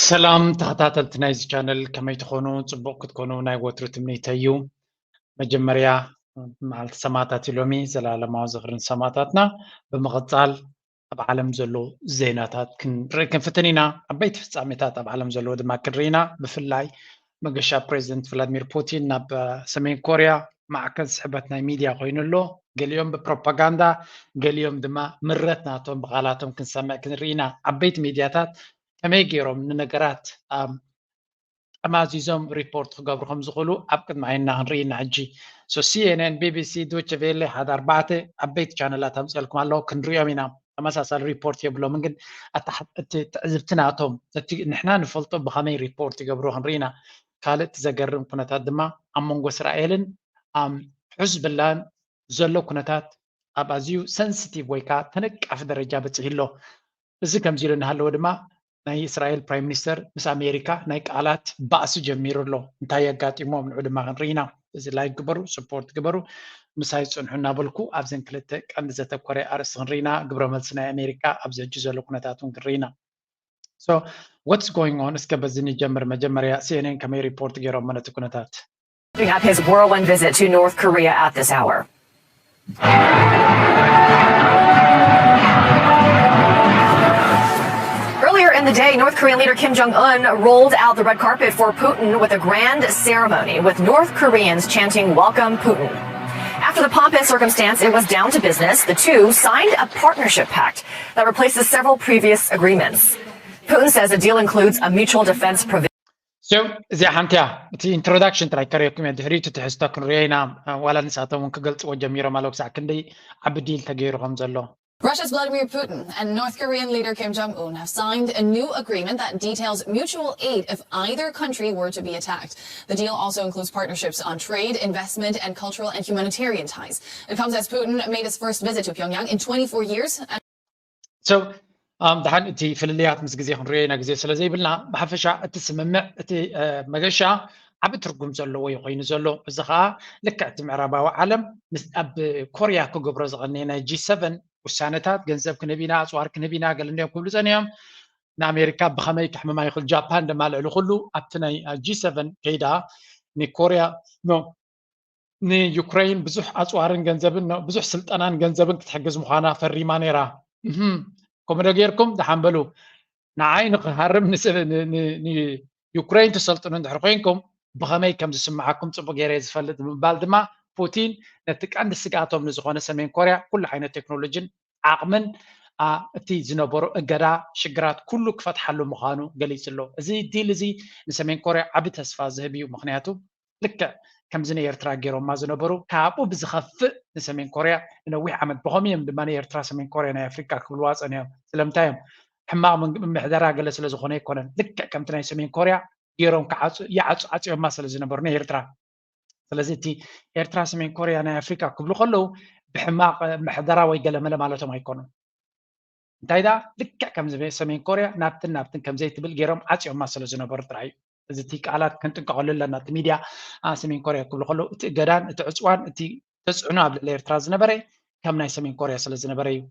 ሰላም ተኸታተልቲ ናይዚ ቻነል፣ ከመይ ትኾኑ? ጽቡቕ ክትኮኑ ናይ ወትሩ ትምኒተይ እዩ። መጀመርያ መዓልቲ ሰማእታት እዩ ሎሚ፣ ዘላለማዊ ዝኽሪ ንሰማእታትና። ብምቕጻል ኣብ ዓለም ዘሎ ዜናታት ክንርኢ ክንፍትን ኢና። ዓበይቲ ፍጻሜታት ኣብ ዓለም ዘለዎ ድማ ክንርኢ ኢና። ብፍላይ መገሻ ፕሬዚደንት ቭላድሚር ፑቲን ናብ ሰሜን ኮርያ ማዕከን ስሕበት ናይ ሚድያ ኮይኑ ኣሎ። ገሊኦም ብፕሮፓጋንዳ፣ ገሊኦም ድማ ምረት ናቶም ብቓላቶም ክንሰምዕ ክንርኢ ኢና። ዓበይቲ ሚድያታት ከመይ ገይሮም ንነገራት ጠማዚዞም ሪፖርት ክገብሩ ከም ዝኽእሉ ኣብ ቅድሚ ዓይንና ክንርኢ ኢና። ሕጂ ሶ ሲኤንኤን፣ ቢቢሲ፣ ዶች ቬለ ሓደ ኣርባዕተ ዓበይቲ ቻነላት ኣምፅኦልኩም ኣለዉ፣ ክንሪኦም ኢና። ተመሳሳሊ ሪፖርት የብሎምን፣ ግን እቲ ትዕዝብቲ ናቶም፣ እቲ ንሕና ንፈልጦ ብኸመይ ሪፖርት ይገብሩ ክንርኢ ኢና። ካልእ እቲ ዘገርም ኩነታት ድማ ኣብ መንጎ እስራኤልን ሕዝብላን ዘሎ ኩነታት ኣብ ኣዝዩ ሰንስቲቭ ወይ ከዓ ተነቃፊ ደረጃ በፂሑ ኣሎ። እዚ ከምዚ ኢሉ እናሃለወ ድማ ናይ እስራኤል ፕራይም ሚኒስተር ምስ ኣሜሪካ ናይ ቃላት ባእሲ ጀሚሩ ኣሎ። እንታይ የጋጢሞም ንዑ ድማ ክንርኢ ኢና። እዚ ላይክ ግበሩ፣ ስፖርት ግበሩ፣ ምሳይ ፅንሑ እናበልኩ ኣብዘን ክልተ ቀንዲ ዘተኮረ ኣርእስቲ ክንርኢ ኢና። ግብረ መልሲ ናይ ኣሜሪካ ኣብዚ ሕጂ ዘሎ ኩነታት እውን ክንርኢ ኢና። So what's going on? እስከ በዚ ንጀምር። መጀመርያ ሲኤንኤን ከመይ ሪፖርት ገይሮሞ ነቲ ኩነታት? We have his whirlwind visit to North Korea at this hour. Earlier in the day, North Korean leader Kim Jong un rolled out the red carpet for Putin with a grand ceremony, with North Koreans chanting, "Welcome, Putin." After the pomp and circumstance, it was down to business. The two signed a partnership pact that replaces several previous agreements. Putin says the deal includes a mutual defense provision. So እዚኣ ሓንቲ እያ። እቲ ኢንትሮዳክሽን ጥራይ ከርእየኩም እየ፣ ድሕሪኡ እቲ ትሕዝቶ ክንሪኦ ኢና። ዋላ ንሳቶም እውን ክገልፅዎ ጀሚሮም ኣለዉ ክሳዕ ክንደይ ዓቢ ዲል ተገይሩ ከም ዘሎ። Russia's Vladimir Putin and North Korean leader Kim Jong un have signed a new agreement that details mutual aid if either country were to be attacked. The deal also includes partnerships on trade, investment, and cultural and humanitarian ties. It comes as Putin made his first visit to Pyongyang in twenty-four years. And So um, ደሓን እቲ ፍልልያት ምስ ግዜ ክንሪኦ ኢና፣ ግዜ ስለ ዘይብልና። ብሓፈሻ እቲ ስምምዕ፣ እቲ መገሻ ዓቢ ትርጉም ዘለዎ እዩ ኮይኑ ዘሎ። እዚ ከዓ ልክዕ እቲ ምዕራባዊ ዓለም ኣብ ኮርያ ክገብሮ ዝቐነየ ናይ ጂ ሰቨን ውሳነታት፣ ገንዘብ ክንህብ ኢና፣ ኣፅዋር ክንህብ ኢና፣ ገለ እንዲኦም ክብሉ ጸኒሖም። ንኣሜሪካ ብኸመይ ከሕምማ ይኽእል? ጃፓን ድማ ልዕሊ ኩሉ ኣብቲ ናይ ጂ ሰቨን ከይዳ ንኮርያ ንዩክሬን ብዙሕ ኣፅዋርን ገንዘብን ብዙሕ ስልጠናን ገንዘብን ክትሕግዝ ምዃና ፈሪማ ነይራ። ከምኡ ዶ ጌርኩም? ደሓን በሉ። ንዓይ ንክሃርም ንዩክሬን ትሰልጥኑ እንድሕር ኮይንኩም ብኸመይ ከም ዝስምዓኩም ፅቡቅ ገይረ ዝፈልጥ ብምባል ድማ ፑቲን ነቲ ቀንዲ ስግኣቶም ንዝኾነ ሰሜን ኮርያ ኩሉ ዓይነት ቴክኖሎጂን ዓቕምን እቲ ዝነበሮ እገዳ ሽግራት ኩሉ ክፈትሓሉ ምዃኑ ገሊጹ ኣሎ። እዚ ዲል እዚ ንሰሜን ኮርያ ዓቢ ተስፋ ዝህብ እዩ። ምኽንያቱ ልክዕ ከምዚ ንኤርትራ ገይሮማ ዝነበሩ ካብኡ ብዝኸፍእ ንሰሜን ኮርያ ንነዊሕ ዓመት ብኸምኡ እዮም ድማ ንኤርትራ ሰሜን ኮርያ ናይ ኣፍሪቃ ክብልዋ ጸኒሖም። ስለምንታይ እዮም? ሕማቕ ምምሕደራ ገለ ስለ ዝኾነ ኣይኮነን። ልክዕ ከምቲ ናይ ሰሜን ኮርያ ገይሮም ክዓጹ ይዓጹ ዓጽዮማ ስለ ዝነበሩ ንኤርትራ። ስለዚ እቲ ኤርትራ ሰሜን ኮርያ ናይ ኣፍሪቃ ክብሉ ከለዉ ብሕማቕ ምሕደራ ወይ ገለመለ ማለቶም ኣይኮኑን። እንታይ ደኣ ልክዕ ከም ሰሜን ኮርያ ናብትን ናብትን ከም ዘይትብል ገይሮም ዓጽዮማ ስለ ዝነበሩ ጥራይ እዩ። እዚ እቲ ቃላት ክንጥንቀቐሉ ኣለና። እቲ ሚድያ ሰሜን ኮርያ ክብሉ ከለዉ እቲ እገዳን እቲ ዕፅዋን እቲ ተፅዕኖ ኣብ ልዕሊ ኤርትራ ዝነበረ ከም ናይ ሰሜን ኮርያ ስለ ዝነበረ እዩ።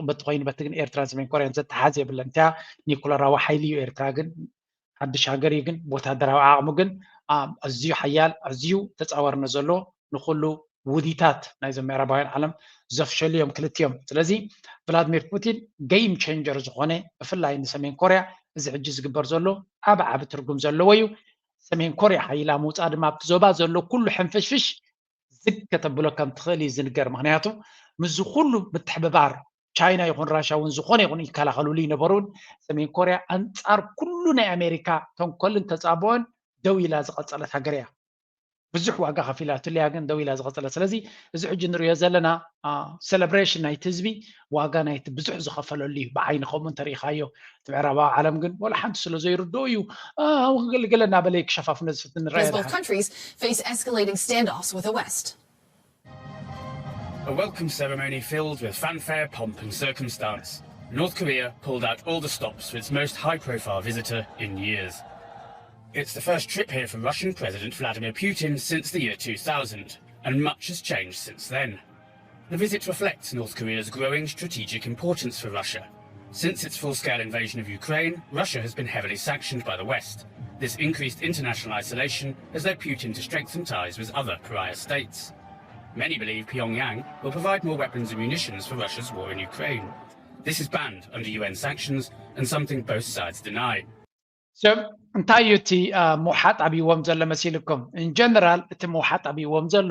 በቲ ኮይኑ በቲ ግን ኤርትራን ሰሜን ኮርያን ዘተሓዝ የብለን። እንታ ኒኩለራዊ ሓይሊ እዩ ኤርትራ ግን ሓድሽ ሃገር እዩ ግን ወታደራዊ ዓቕሙ ግን ኣዝዩ ሓያል ኣዝዩ ተፃወርነ ዘሎ ንኩሉ ውዲታት ናይዞም ምዕራባውያን ዓለም ዘፍሸሉ እዮም ክልቲኦም። ስለዚ ቭላድሚር ፑቲን ጌም ቼንጀር ዝኾነ ብፍላይ ንሰሜን ኮርያ እዚ ሕጂ ዝግበር ዘሎ ዓቢ ዓቢ ትርጉም ዘለዎ እዩ። ሰሜን ኮርያ ሓይላ ምውፃእ ድማ ኣብቲ ዞባ ዘሎ ኩሉ ሕንፍሽፍሽ ዝግ ከተብሎ ከም ትኽእል እዩ ዝንገር። ምኽንያቱ ምስዚ ኩሉ ምትሕብባር ቻይና ይኹን ራሻ እውን ዝኾነ ይኹን ይከላኸሉሉ ይነበሩን ሰሜን ኮርያ ኣንፃር ኩሉ ናይ ኣሜሪካ ተንኮልን ተፃብኦን ደው ኢላ ዝቐፀለት ሃገር እያ። ብዙሕ ዋጋ ከፊላትሉ እያ ግን ደው ኢላ ዝቐፀለት። ስለዚ እዚ ሕጂ ንሪኦ ዘለና ሴሌብሬሽን ናይቲ ህዝቢ ዋጋ ናይቲ ብዙሕ ዝኸፈለሉ እዩ። ብዓይኒ ከምኡ እንተሪኢኻዮ እቲ ምዕራባዊ ዓለም ግን ወላ ሓንቲ ስለ ዘይርድኦ እዩ ገለገለ እናበለ ክሸፋፍኖ ዝፍትን ንረአ። As both countries face escalating standoffs with the West. A welcome ceremony filled with fanfare, pomp, and circumstance. North Korea pulled out all the stops for its most high profile visitor in years. It's the first trip here for Russian President Vladimir Putin since the year two thousand, and much has changed since then. The visit reflects North Korea's growing strategic importance for Russia. Since its full scale invasion of Ukraine, Russia has been heavily sanctioned by the West. This increased international isolation has led Putin to strengthen ties with other pariah states. Many believe Pyongyang will provide more weapons and munitions for Russia's war in Ukraine. This is banned under U N sanctions and something both sides deny. ሰብ እንታይ እዩ እቲ ምውሓጥ ኣብይዎም ዘሎ መሲልኩም? ኢንጀነራል እቲ ምውሓጥ ኣብይዎም ዘሎ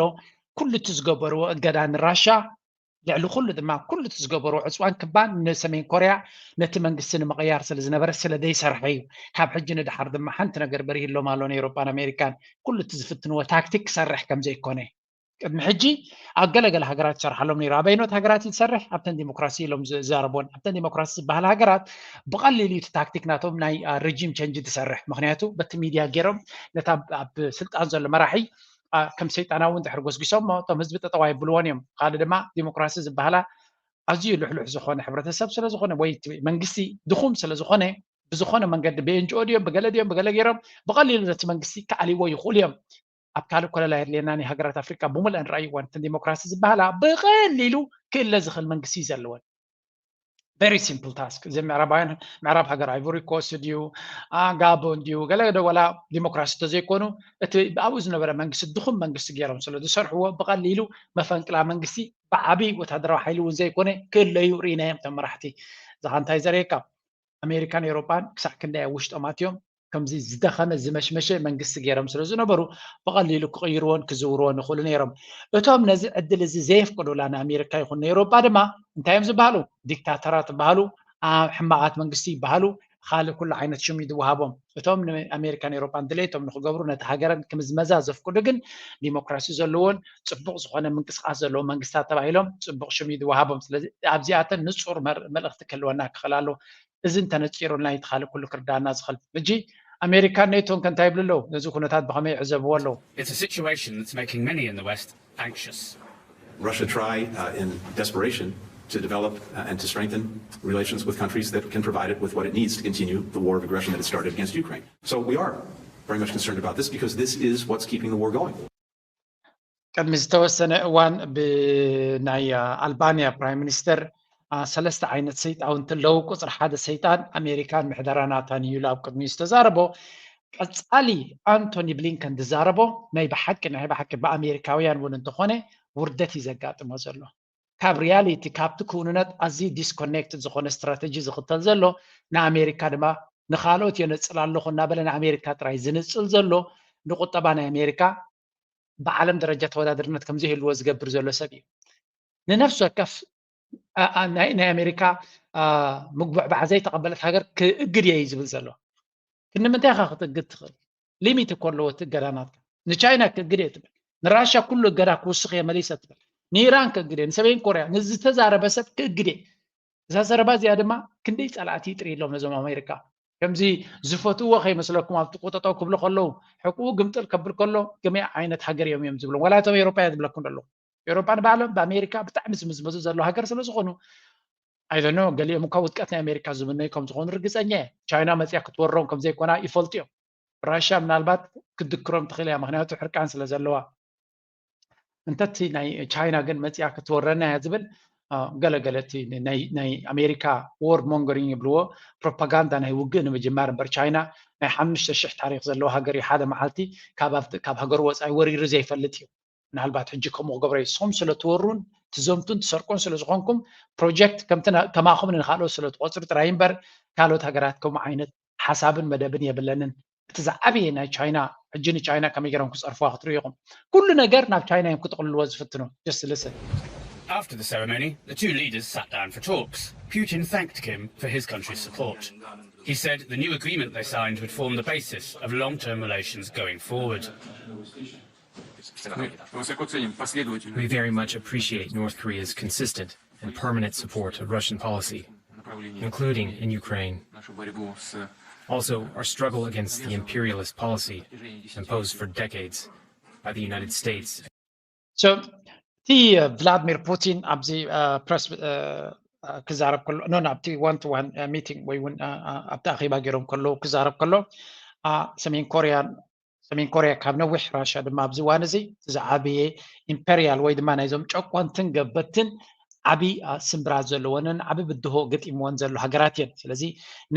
ኩሉ እቲ ዝገበርዎ እገዳ ንራሻ፣ ልዕሊ ኩሉ ድማ ኩሉ እቲ ዝገበርዎ ዕፅዋን ክባን ንሰሜን ኮርያ ነቲ መንግስቲ ንምቕያር ስለ ዝነበረ ስለ ዘይሰርሐ እዩ። ካብ ሕጂ ንድሓር ድማ ሓንቲ ነገር በሪህሎም ኣሎ ንኤውሮጳን ኣሜሪካን፣ ኩሉ እቲ ዝፍትንዎ ታክቲክ ክሰርሕ ከም ዘይኮነ። ቅድሚ ሕጂ ኣብ ገለገለ ሃገራት ይሰርሓሎም ነይሩ። ኣበይኖት ሃገራት እዩ ዝሰርሕ? ኣብተን ዲሞክራሲ ኢሎም ዝዛረቦን ኣብተን ዲሞክራሲ ዝበሃል ሃገራት ብቐሊሉ እቲ ታክቲክ ናቶም ናይ ሬጂም ቸንጅ ትሰርሕ። ምክንያቱ በቲ ሚድያ ገይሮም ነታ ኣብ ስልጣን ዘሎ መራሒ ከም ሰይጣናዊ እንድሕር ጎስጊሶም እቶም ህዝቢ ጠጠው ኣይብልዎን እዮም። ካልእ ድማ ዲሞክራሲ ዝበሃላ ኣዝዩ ልሕሉሕ ዝኾነ ሕብረተሰብ ስለዝኾነ ወይ መንግስቲ ድኹም ስለዝኾነ ብዝኾነ መንገዲ ብኤንጂኦ ድዮም ብገለ ድዮም ብገለ ገይሮም ብቐሊሉ ነቲ መንግስቲ ክኣልይዎ ይኽእሉ እዮም። ኣብ ካልእ ኮለላ የድልየና ናይ ሃገራት ኣፍሪቃ ብሙልአን ረኣይወን እተን ዲሞክራሲ ዝበሃላ ብቐሊሉ ክእለ ዝኽእል መንግስቲ እዩ ዘለወን። Very simple task። እዚ ምዕራባውያን ምዕራብ ሃገር ኣይቮሪ ኮስት ድዩ ጋቦን ድዩ ገለ ወላ ዲሞክራሲ ተዘይኮኑ እቲ ኣብኡ ዝነበረ መንግስቲ ድኹም መንግስቲ ገይሮም ስለ ዝሰርሕዎ ብቐሊሉ መፈንቅላ መንግስቲ ብዓብይ ወታደራዊ ሓይሊ እውን ዘይኮነ ክእለዩ ርኢናዮም እቶም መራሕቲ። እዚኻ እንታይ ዘርእየካ? ኣሜሪካን ኤውሮጳን ክሳዕ ክንደይ ኣብ ውሽጦም ኣትዮም ከምዚ ዝደኸመ ዝመሽመሸ መንግስቲ ገይሮም ስለ ዝነበሩ ብቐሊሉ ክቕይርዎን ክዝውርዎን ይኽእሉ ነይሮም። እቶም ነዚ ዕድል እዚ ዘየፍቅዱላ ንኣሜሪካ ይኹን ንኤውሮጳ ድማ እንታይ እዮም ዝበሃሉ? ዲክታተራት ዝበሃሉ፣ ሕማቓት መንግስቲ ይበሃሉ። ካልእ ኩሉ ዓይነት ሽም እዩ ዝወሃቦም። እቶም ንኣሜሪካን ኤውሮጳን ድሌቶም ንክገብሩ ነቲ ሃገረን ክምዝመዛ ዘፍቅዱ ግን ዲሞክራሲ ዘለዎን ፅቡቕ ዝኾነ ምንቅስቃስ ዘለዎ መንግስታት ተባሂሎም ፅቡቕ ሽም እዩ ዝወሃቦም። ስለዚ ኣብዚኣተን ንፁር መልእኽቲ ክህልወና ክኽእል ኣለዎ። እዚ እንተነፂሩልና እዩ እቲ ካልእ ኩሉ ክርዳኣና ዝኽእል። ሕጂ ኣሜሪካን ኔቶን ከ እንታይ ይብሉ ኣለዉ? ነዚ ኩነታት ብኸመይ ይዕዘብዎ ኣለዉ? It's a situation that's making many in the West anxious. Russia try uh, in desperation to develop uh, and to strengthen relations with countries that can provide it with what it needs to continue the war of aggression that it started against Ukraine. So we are very much concerned about this because this is what's keeping the war going. ቅድሚ ዝተወሰነ እዋን ብናይ ኣልባንያ ፕራይም ሚኒስተር ሰለስተ ዓይነት ሰይጣውንቲ ኣለዉ። ቁፅሪ ሓደ ሰይጣን ኣሜሪካን ምሕደራ ናታን እዩ ኢሉ ኣብ ቅድሚኡ ዝተዛረቦ ቀፃሊ ኣንቶኒ ብሊንከን ዝዛረቦ ናይ ብሓቂ ናይ ብሓቂ ብኣሜሪካውያን እውን እንተኾነ ውርደት እዩ ዘጋጥሞ ዘሎ። ካብ ሪያሊቲ ካብቲ ክውንነት ኣዝዩ ዲስኮኔክትድ ዝኾነ ስትራተጂ ዝኽተል ዘሎ ንኣሜሪካ ድማ ንኻልኦት የነፅል ኣለኹ እናበለ ንኣሜሪካ ጥራይ ዝንፅል ዘሎ ንቁጠባ ናይ ኣሜሪካ ብዓለም ደረጃ ተወዳደርነት ከም ዘይህልዎ ዝገብር ዘሎ ሰብ እዩ። ንነፍሲ ወከፍ ናይ ኣሜሪካ ምጉዕባዕ ዘይተቐበለት ሃገር ክእግድ እየ እዩ ዝብል ዘሎ። ክንምንታይ ኢኻ ክትእግድ ትኽእል? ሊሚት እኮ ኣለዎ እቲ እገዳ ናትካ። ንቻይና ክእግድ እየ ትብል፣ ንራሻ ኩሉ እገዳ ክውስኽ እየ መሊሰ ትብል፣ ንኢራን ክእግድ እየ፣ ንሰሜን ኮርያ፣ ንዝተዛረበ ሰብ ክእግድ እየ። እዛ ዘረባ እዚኣ ድማ ክንደይ ጸላእቲ ይጥርይሎም ነዞም ኣሜሪካ። ከምዚ ዝፈትዎ ከይመስለኩም ኣብቲ ቁጠጠው ክብሉ ከለዉ ሕቁኡ ግምጥል ከብል ከሎ ከመይ ዓይነት ሃገር እዮም እዮም ዝብሎም። ዋላ እቶም ኤውሮጳ እያ ዝብለኩም ዘለኹ። ኤውሮጳ ንባዕሎም ብኣሜሪካ ብጣዕሚ ዝምዝመዙ ዘለዉ ሃገር ስለ ዝኾኑ ኣይደኖ ገሊኦም እኳ ውድቀት ናይ ኣሜሪካ ዝምነዩ ከም ዝኾኑ ርግፀኛ እየ። ቻይና መፅያ ክትወሮም ከም ዘይኮና ይፈልጡ እዮም። ራሽያ ምናልባት ክትድክሮም ትኽእል እያ፣ ምክንያቱ ሕርቃን ስለ ዘለዋ። እንተቲ ናይ ቻይና ግን መፅያ ክትወረና እያ ዝብል ገለገለ እቲ ናይ ኣሜሪካ ወርድ ሞንገሪንግ ይብልዎ ፕሮፓጋንዳ ናይ ውግእ ንምጅማር እምበር ቻይና ናይ ሓሙሽተ ሽሕ ታሪክ ዘለዎ ሃገር እዩ። ሓደ መዓልቲ ካብ ሃገሩ ወፃኢ ወሪሩ ዘይፈልጥ እዩ። ምናልባት ሕጂ ከምኡ ክገብሮ እዩ። ንስኹም ስለ ትወሩን ትዘምቱን ትሰርቁን ስለ ዝኾንኩም ፕሮጀክት ከምቲ ከማኹም ንካልኦት ስለ ትቆፅሩ ጥራይ እምበር ካልኦት ሃገራት ከምኡ ዓይነት ሓሳብን መደብን የብለንን። እቲ ዝዓበየ ናይ ቻይና ሕጂ ንቻይና ከመይ ገይሮም ክፀርፍዋ ክትርእዩ ኢኹም። ኩሉ ነገር ናብ ቻይና እዮም ክጥቕልልዎ ዝፍትኑ። Just listen. After the ceremony, the two leaders sat down for talks. Putin thanked Kim for his country's support. He said the new agreement they signed would form the basis of long-term relations going forward. Мы высоко ценим последовательную... We very much appreciate North Korea's consistent and permanent support of Russian policy, including in Ukraine. нашу борьбу с Also, our struggle against the imperialist policy imposed for decades by the United States. So, እቲ ቭላድሚር ፑቲን ኣብዚ ፕረስ ክዛረብ ከሎ ኖ ኣብቲ ዋን ቱ ዋን ሚቲንግ ወይ እውን ኣብቲ ኣኼባ ገይሮም ከለዉ ክዛረብ ከሎ ሰሜን ኮርያን ሰሜን ኮርያ ካብ ነዊሕ ራሻ ድማ ኣብዚ እዋን እዚ ዝዓበየ ኢምፐሪያል ወይ ድማ ናይዞም ጨቆንትን ገበትን ዓቢ ስምብራት ዘለወንን ዓቢ ብድሆ ገጢምወን ዘሎ ሃገራት እየን። ስለዚ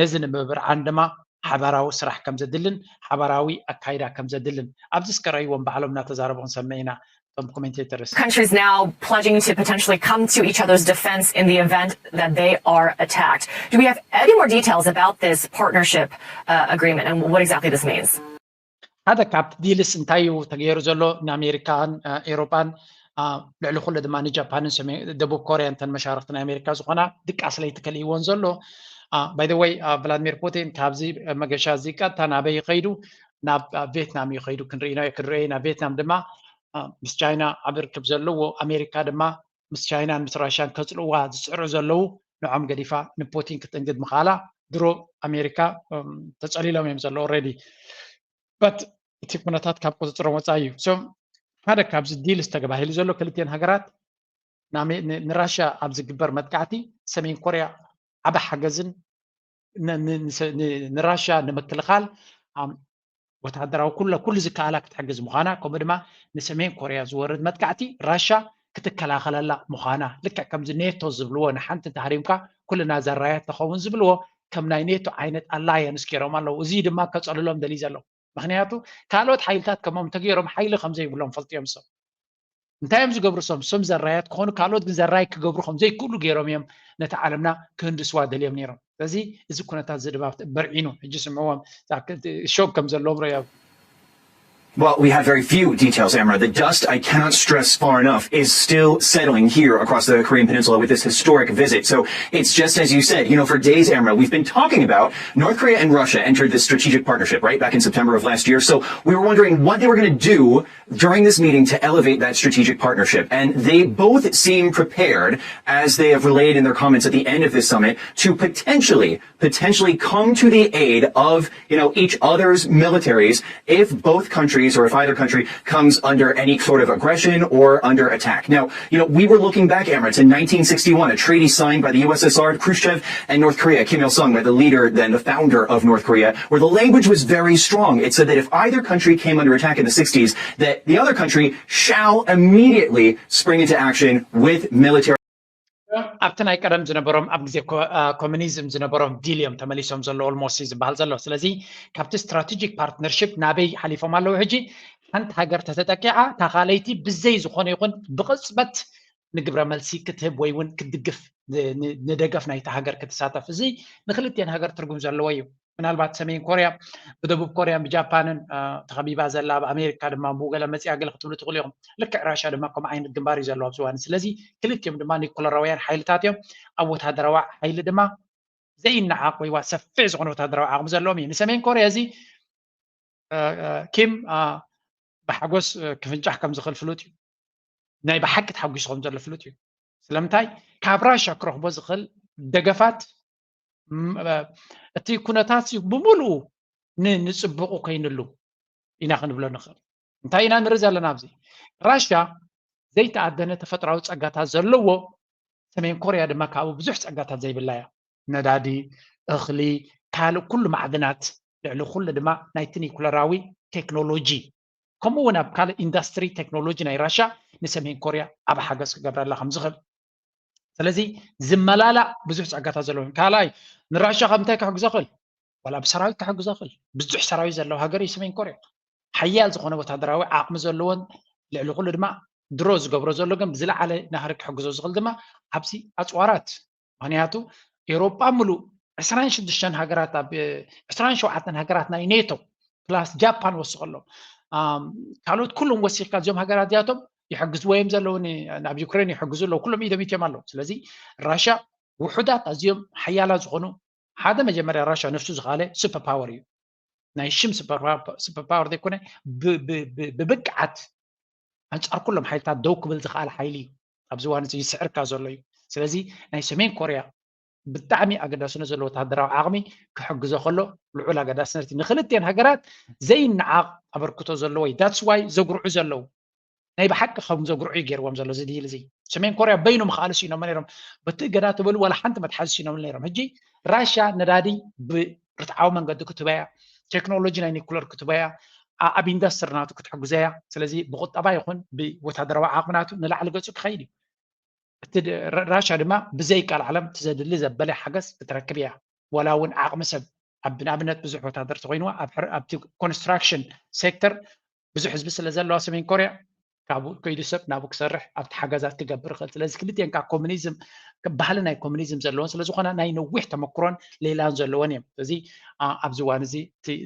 ነዚ ንምብርዓን ድማ ሓባራዊ ስራሕ ከም ዘድልን ሓባራዊ ኣካይዳ ከም ዘድልን ኣብዚ እስከ ረእይዎም ባዕሎም እናተዛረቡ ክንሰምዕ ኢና። Some commentators. Countries now pledging to potentially come to each other's defense in the event that they are attacked. Do we have any more details about this partnership uh, agreement and what exactly this means? ሓደ ካብቲ ዲልስ እንታይ እዩ ተገይሩ ዘሎ? ንኣሜሪካን ኤሮጳን ልዕሊ ኩሉ ድማ ንጃፓንን ደቡብ ኮርያ እንተን መሻርክቲ ናይ ኣሜሪካ ዝኾና ድቃስ ለይቲ ከልእይዎን ዘሎ። By the way, ቭላድሚር ፑቲን ካብዚ መገሻ እዚ ቀጥታ ናበይ ይኸይዱ? ናብ ቬትናም እዩ ከይዱ። ክንርኢና ክንርኤ ኢና። ቬትናም ድማ ምስ ቻይና ዓቢ ርክብ ዘለዎ፣ ኣሜሪካ ድማ ምስ ቻይናን ምስ ራሽያን ከጽልእዋ ዝጽዕሩ ዘለዉ ንዖም ገዲፋ ንፑቲን ክትእንግድ ምኻላ ድሮ ኣሜሪካ ተጸሊሎም እዮም ዘሎ already። But እቲ ኩነታት ካብ ቁጽጽሮም ወጻኢ እዩ። So ሓደ ካብዚ ዲል ዝተባሂሉ ዘሎ ክልቲኤን ሃገራት ንራሽያ ኣብ ዝግበር መጥቃዕቲ ሰሜን ኮርያ ዓቢ ሓገዝን ንራሽያ ንምክልኻል ወታደራዊ ኩለ ኩሉ ዝከኣላ ክትሕግዝ ምዃና፣ ከምኡ ድማ ንሰሜን ኮርያ ዝወርድ መጥቃዕቲ ራሻ ክትከላኸለላ ምዃና፣ ልክዕ ከምዚ ኔቶ ዝብልዎ ንሓንቲ እንተሃሪምካ ኩልና ዘራያት ተኸውን ዝብልዎ ከም ናይ ኔቶ ዓይነት ኣላየንስ ገይሮም ኣለዉ። እዚ ድማ ከጸልሎም ደልዩ ዘሎ። ምኽንያቱ ካልኦት ሓይልታት ከምኦም እንተገይሮም ሓይሊ ከም ዘይብሎም ፈልጥዮም። ሰብ እንታይ እዮም ዝገብሩ? ሶም ሶም ዘራያት ክኾኑ ካልኦት ግን ዘራይ ክገብሩ ከም ዘይክእሉ ገይሮም እዮም ነቲ ዓለምና ክህንድስዋ ደልዮም ነይሮም። ስለዚ እዚ ኩነታት እዚ ድማ በርዒኑ ሕጂ ስምዕዎም ሾክ ከም ዘለዎም ረያቡ። Well, we have very few details, Amra. The dust, I cannot stress far enough, is still settling here across the Korean Peninsula with this historic visit. So it's just as you said, you know, for days, Amra, we've been talking about North Korea and Russia entered this strategic partnership, right, back in September of last year. So we were wondering what they were going to do during this meeting to elevate that strategic partnership. And they both seem prepared, as they have relayed in their comments at the end of this summit, to potentially potentially come to the aid of, you know, each other's militaries if both countries or if either country comes under any sort of aggression or under attack. Now, you know, we were looking back, Amra, to nineteen sixty-one, a treaty signed by the U S S R, Khrushchev, and North Korea, Kim Il-sung, the leader, then the founder of North Korea, where the language was very strong. It said that if either country came under attack in the sixties, that the other country shall immediately spring into action with military ኣብቲ ናይ ቀደም ዝነበሮም ኣብ ግዜ ኮሚኒዝም ዝነበሮም ዲል እዮም ተመሊሶም ዘሎ almost ዝበሃል ዘሎ። ስለዚ ካብቲ strategic partnership ናበይ ሓሊፎም ኣለዉ? ሕጂ ሓንቲ ሃገር ተተጠቂዓ እታ ካልኣይቲ ብዘይ ዝኾነ ይኹን ብቕጽበት ንግብረ መልሲ ክትህብ ወይ እውን ክትድግፍ ንደገፍ ናይቲ ሃገር ክትሳተፍ፣ እዚ ንክልቲኤን ሃገር ትርጉም ዘለዎ እዩ። ምናልባት ሰሜን ኮርያ ብደቡብ ኮርያን ብጃፓንን ተኸቢባ ዘላ፣ ኣብ ኣሜሪካ ድማ ብኡ ገለ መፅያ ገለ ክትብሉ ትኽእሉ ኢኹም። ልክዕ ራሽያ ድማ ከምኡ ዓይነት ግንባር እዩ ዘለዎ ኣብዚ እዋን። ስለዚ ክልቲኦም ድማ ኒኩለራውያን ሓይልታት እዮም። ኣብ ወታደራዊ ሓይሊ ድማ ዘይነዓቕ ወይ ሰፊሕ ዝኾነ ወታደራዊ ዓቕሚ ዘለዎም እዩ። ንሰሜን ኮርያ እዚ ኪም ብሓጎስ ክፍንጫሕ ከም ዝኽእል ፍሉጥ እዩ። ናይ ብሓቂ ተሓጒሱ ከም ዘሎ ፍሉጥ እዩ። ስለምንታይ? ካብ ራሻ ክረኽቦ ዝኽእል ደገፋት እቲ ኩነታት ብምሉኡ ንፅቡቁ ኮይንሉ ኢና ክንብሎ ንኽእል። እንታይ ኢና ንርኢ ዘለና ኣብዚ? ራሻ ዘይተኣደነ ተፈጥራዊ ፀጋታት ዘለዎ፣ ሰሜን ኮርያ ድማ ካብኡ ብዙሕ ፀጋታት ዘይብላ እያ። ነዳዲ፣ እኽሊ፣ ካልእ ኩሉ ማዕድናት፣ ልዕሊ ኩሉ ድማ ናይቲ ኒኩለራዊ ቴክኖሎጂ። ከምኡ እውን ኣብ ካልእ ኢንዳስትሪ ቴክኖሎጂ ናይ ራሻ ንሰሜን ኮርያ ዓቢ ሓገዝ ክገብረላ ከም ዝኽእል። ስለዚ ዝመላላእ ብዙሕ ጸጋታት ዘለዎ እዩ። ካልኣይ ንራሻ ካብ እንታይ ክሕግዞ ክእል? ዋላ ብሰራዊት ክሕግዞ ክእል። ብዙሕ ሰራዊት ዘለዎ ሃገር እዩ ሰሜን ኮርያ። ሓያል ዝኾነ ወታደራዊ ዓቕሚ ዘለዎን ልዕሊ ኩሉ ድማ ድሮ ዝገብሮ ዘሎ ግን ብዝለዓለ ናህሪ ክሕግዞ ዝኽእል ድማ ኣብዚ ኣጽዋራት። ምኽንያቱ ኤውሮጳ ምሉእ ዕስራን ሽዱሽተን ሃገራት ኣብ ዕስራን ሸውዓተን ሃገራት ናይ ኔቶ ፕላስ ጃፓን ወስኸሎም ካልኦት ኩሎም ወሲኽካ እዚኦም ሃገራት እዚኣቶም ይሕግዝዎ እዮም ዘለዉ ናብ ዩክሬን ይሕግዙ ኣለዉ ኩሎም ኢዶም ኢትዮም ኣለዉ። ስለዚ ራሻ ውሑዳት ኣዝዮም ሓያላት ዝኾኑ ሓደ መጀመርያ ራሻ ነፍሱ ዝኻለ ሱፐር ፓወር እዩ። ናይ ሽም ሱፐር ፓወር ዘይኮነ ብብቅዓት ኣንጻር ኩሎም ሓይልታት ደው ክብል ዝኽኣል ሓይሊ እዩ። ኣብዚ እዋን እዚ ይስዕርካ ዘሎ እዩ። ስለዚ ናይ ሰሜን ኮርያ ብጣዕሚ ኣገዳስነት ዘለዎ ወታደራዊ ዓቕሚ ክሕግዞ ከሎ ልዑል ኣገዳስነት እዩ። ንክልቲኤን ሃገራት ዘይነዓቕ ኣበርክቶ ዘለዎ እዩ። That's why ዘጉርዑ ዘለዉ ናይ ብሓቂ ከም ዘጉርዑ እዩ ገይርዎም ዘሎ እዚ ዲል እዚ። ሰሜን ኮርያ በይኑ ምኽኣሉ ስኢኖም ነይሮም። በቲ እገዳ ትበሉ ዋላ ሓንቲ መትሓዚ ስኢኖም ነይሮም። ሕጂ ራሻ ነዳዲ ብርትዓዊ መንገዲ ክትበያ፣ ቴክኖሎጂ ናይ ኒኩለር ክትበያ፣ ኣብ ኢንዳስትሪ ናቱ ክትሕግዘያ። ስለዚ ብቁጠባ ይኹን ብወታደራዊ ዓቕሚ ናቱ ንላዕሊ ገጹ ክኸይድ እዩ። እቲ ራሻ ድማ ብዘይ ቃል ዓለም እቲ ዘድሊ ዘበለ ሓገዝ ክትረክብ እያ። ዋላ እውን ዓቕሚ ሰብ ኣብ ንኣብነት ብዙሕ ወታደር ተኮይንዋ ኣብቲ ኮንስትራክሽን ሴክተር ብዙሕ ህዝቢ ስለ ዘለዋ ሰሜን ኮርያ ካብኡ ከይዱ ሰብ ናብኡ ክሰርሕ ኣብቲ ሓገዛት ክገብር ይኽእል። ስለዚ ክልቲኤን ካብ ኮሚኒዝም ባህሊ ናይ ኮሚኒዝም ዘለወን ስለዝኾና ናይ ነዊሕ ተመክሮን ሌላን ዘለወን እዮም። ስለዚ ኣብዚ እዋን እዚ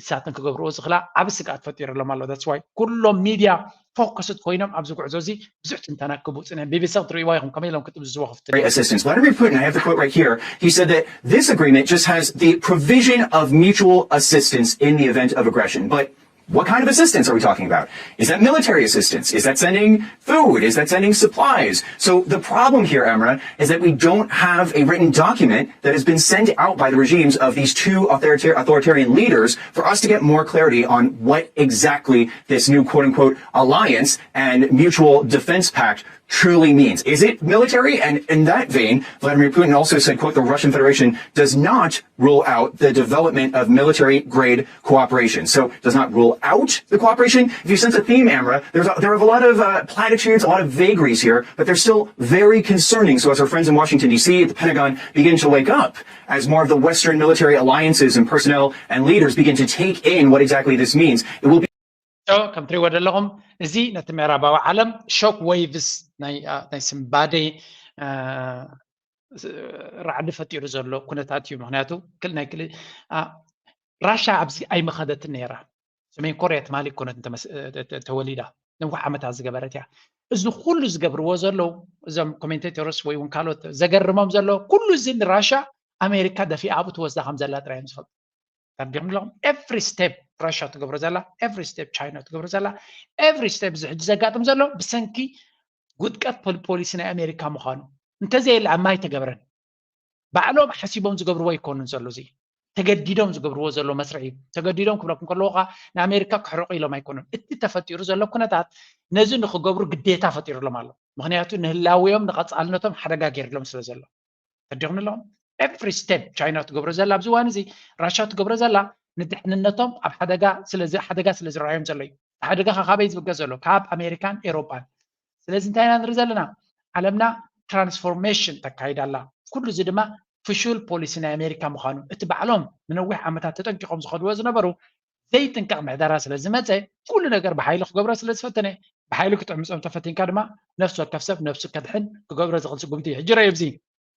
እሳትን ክገብርዎ ዝኽላ ዓብ ስግኣት ፈጢሩሎም ኣሎ። That's why ኩሎም ሚድያ ፎከስድ ኮይኖም ኣብዚ ጉዕዞ እዚ ብዙሕ ትንተና ክቡ ፅንሐ። ቢቢሲ ክትርእይዋ ኢኹም ከመይ ኢሎም ክጥምዝዝዎ ክፍትን። Assistance. Vladimir Putin, I have the quote right here. He said that this agreement just has the provision of mutual assistance in the event of aggression. But what kind of assistance are we talking about? Is that military assistance? Is that sending food? Is that sending supplies? So the problem here, Emma, is that we don't have a written document that has been sent out by the regimes of these two authoritarian leaders for us to get more clarity on what exactly this new quote unquote alliance and mutual defense pact truly means. Is it military? And in that vein, Vladimir Putin also said, quote, the Russian Federation does not rule out the development of military grade cooperation. So does not rule out the cooperation. If you sense a theme, Amra, there's a, there are a lot of uh, platitudes, a lot of vagaries here, but they're still very concerning. So as our friends in Washington, D C, at the Pentagon, begin to wake up, as more of the Western military alliances and personnel and leaders begin to take in what exactly this means, it will be ከምትሪእዎ ዘለኹም እዚ ነቲ ምዕራባዊ ዓለም ሾክ ዌይቭስ ናይ ስምባዴ ራዕዲ ፈጢሩ ዘሎ ኩነታት እዩ። ምክንያቱ ናይ ክል ራሻ ኣብዚ ኣይመኸደትን ነይራ። ሰሜን ኮርያ ትማሊ ኮነት ተወሊዳ፣ ነዊሕ ዓመታት ዝገበረት እያ። እዚ ኩሉ ዝገብርዎ ዘለዉ እዞም ኮሜንቴተርስ ወይ እውን ካልኦት ዘገርሞም ዘሎ ኩሉ እዚ ንራሻ ኣሜሪካ ደፊኣ ኣብኡ ትወስዳ ከም ዘላ ጥራይ እዮም ዝፈልጡ። ተርዲኹም ኣለኹም? ኤቭሪ ስቴፕ ራሻ ትገብሮ ዘላ፣ ኤቭሪ ስቴፕ ቻይና ትገብሮ ዘላ፣ ኤቭሪ ስቴፕ እዚ ሕጂ ዘጋጥም ዘሎ ብሰንኪ ውድቀት ፖሊሲ ናይ ኣሜሪካ ምዃኑ እንተዘየለ ኣብ ማይ ተገብረን ባዕሎም ሓሲቦም ዝገብርዎ ኣይኮኑን ዘሎ። እዚ ተገዲዶም ዝገብርዎ ዘሎ መስርሕ እዩ። ተገዲዶም ክብለኩም ከለዎ ከዓ ንኣሜሪካ ክሕርቑ ኢሎም ኣይኮኑን። እቲ ተፈጢሩ ዘሎ ኩነታት ነዚ ንክገብሩ ግዴታ ፈጢሩሎም ኣሎ። ምክንያቱ ንህላውዮም ንቐፃልነቶም ሓደጋ ገይርሎም ስለ ዘሎ። ተዲኹም ኣለኹም? ኤቭሪ ስቴፕ ቻይና ትገብሮ ዘላ ኣብዚ እዋን እዚ ራሻ ትገብሮ ዘላ ንድሕንነቶም ኣብ ሓደጋ ስለ ሓደጋ ስለ ዝረኣዮም ዘሎ እዩ። ሓደጋ ካበይ ዝብገስ ዘሎ? ካብ ኣሜሪካን ኤሮጳን። ስለዚ እንታይ ኢና ንርኢ ዘለና? ዓለምና ትራንስፎርሜሽን ተካይዳ ኣላ። ኩሉ እዚ ድማ ፍሹል ፖሊሲ ናይ ኣሜሪካ ምዃኑ እቲ ባዕሎም ንነዊሕ ዓመታት ተጠንቂቖም ዝኸድዎ ዝነበሩ ዘይጥንቀቕ ምሕደራ ስለ ዝመፀ ኩሉ ነገር ብሓይሊ ክገብሮ ስለ ዝፈተነ ብሓይሊ ክትዕምፆም ተፈቲንካ ድማ ነፍሲ ወከፍ ሰብ ነፍሱ ከድሕን ክገብሮ ዝኽእል ስጉምቲ እዩ። ሕጂ ረዩ ኣብዚ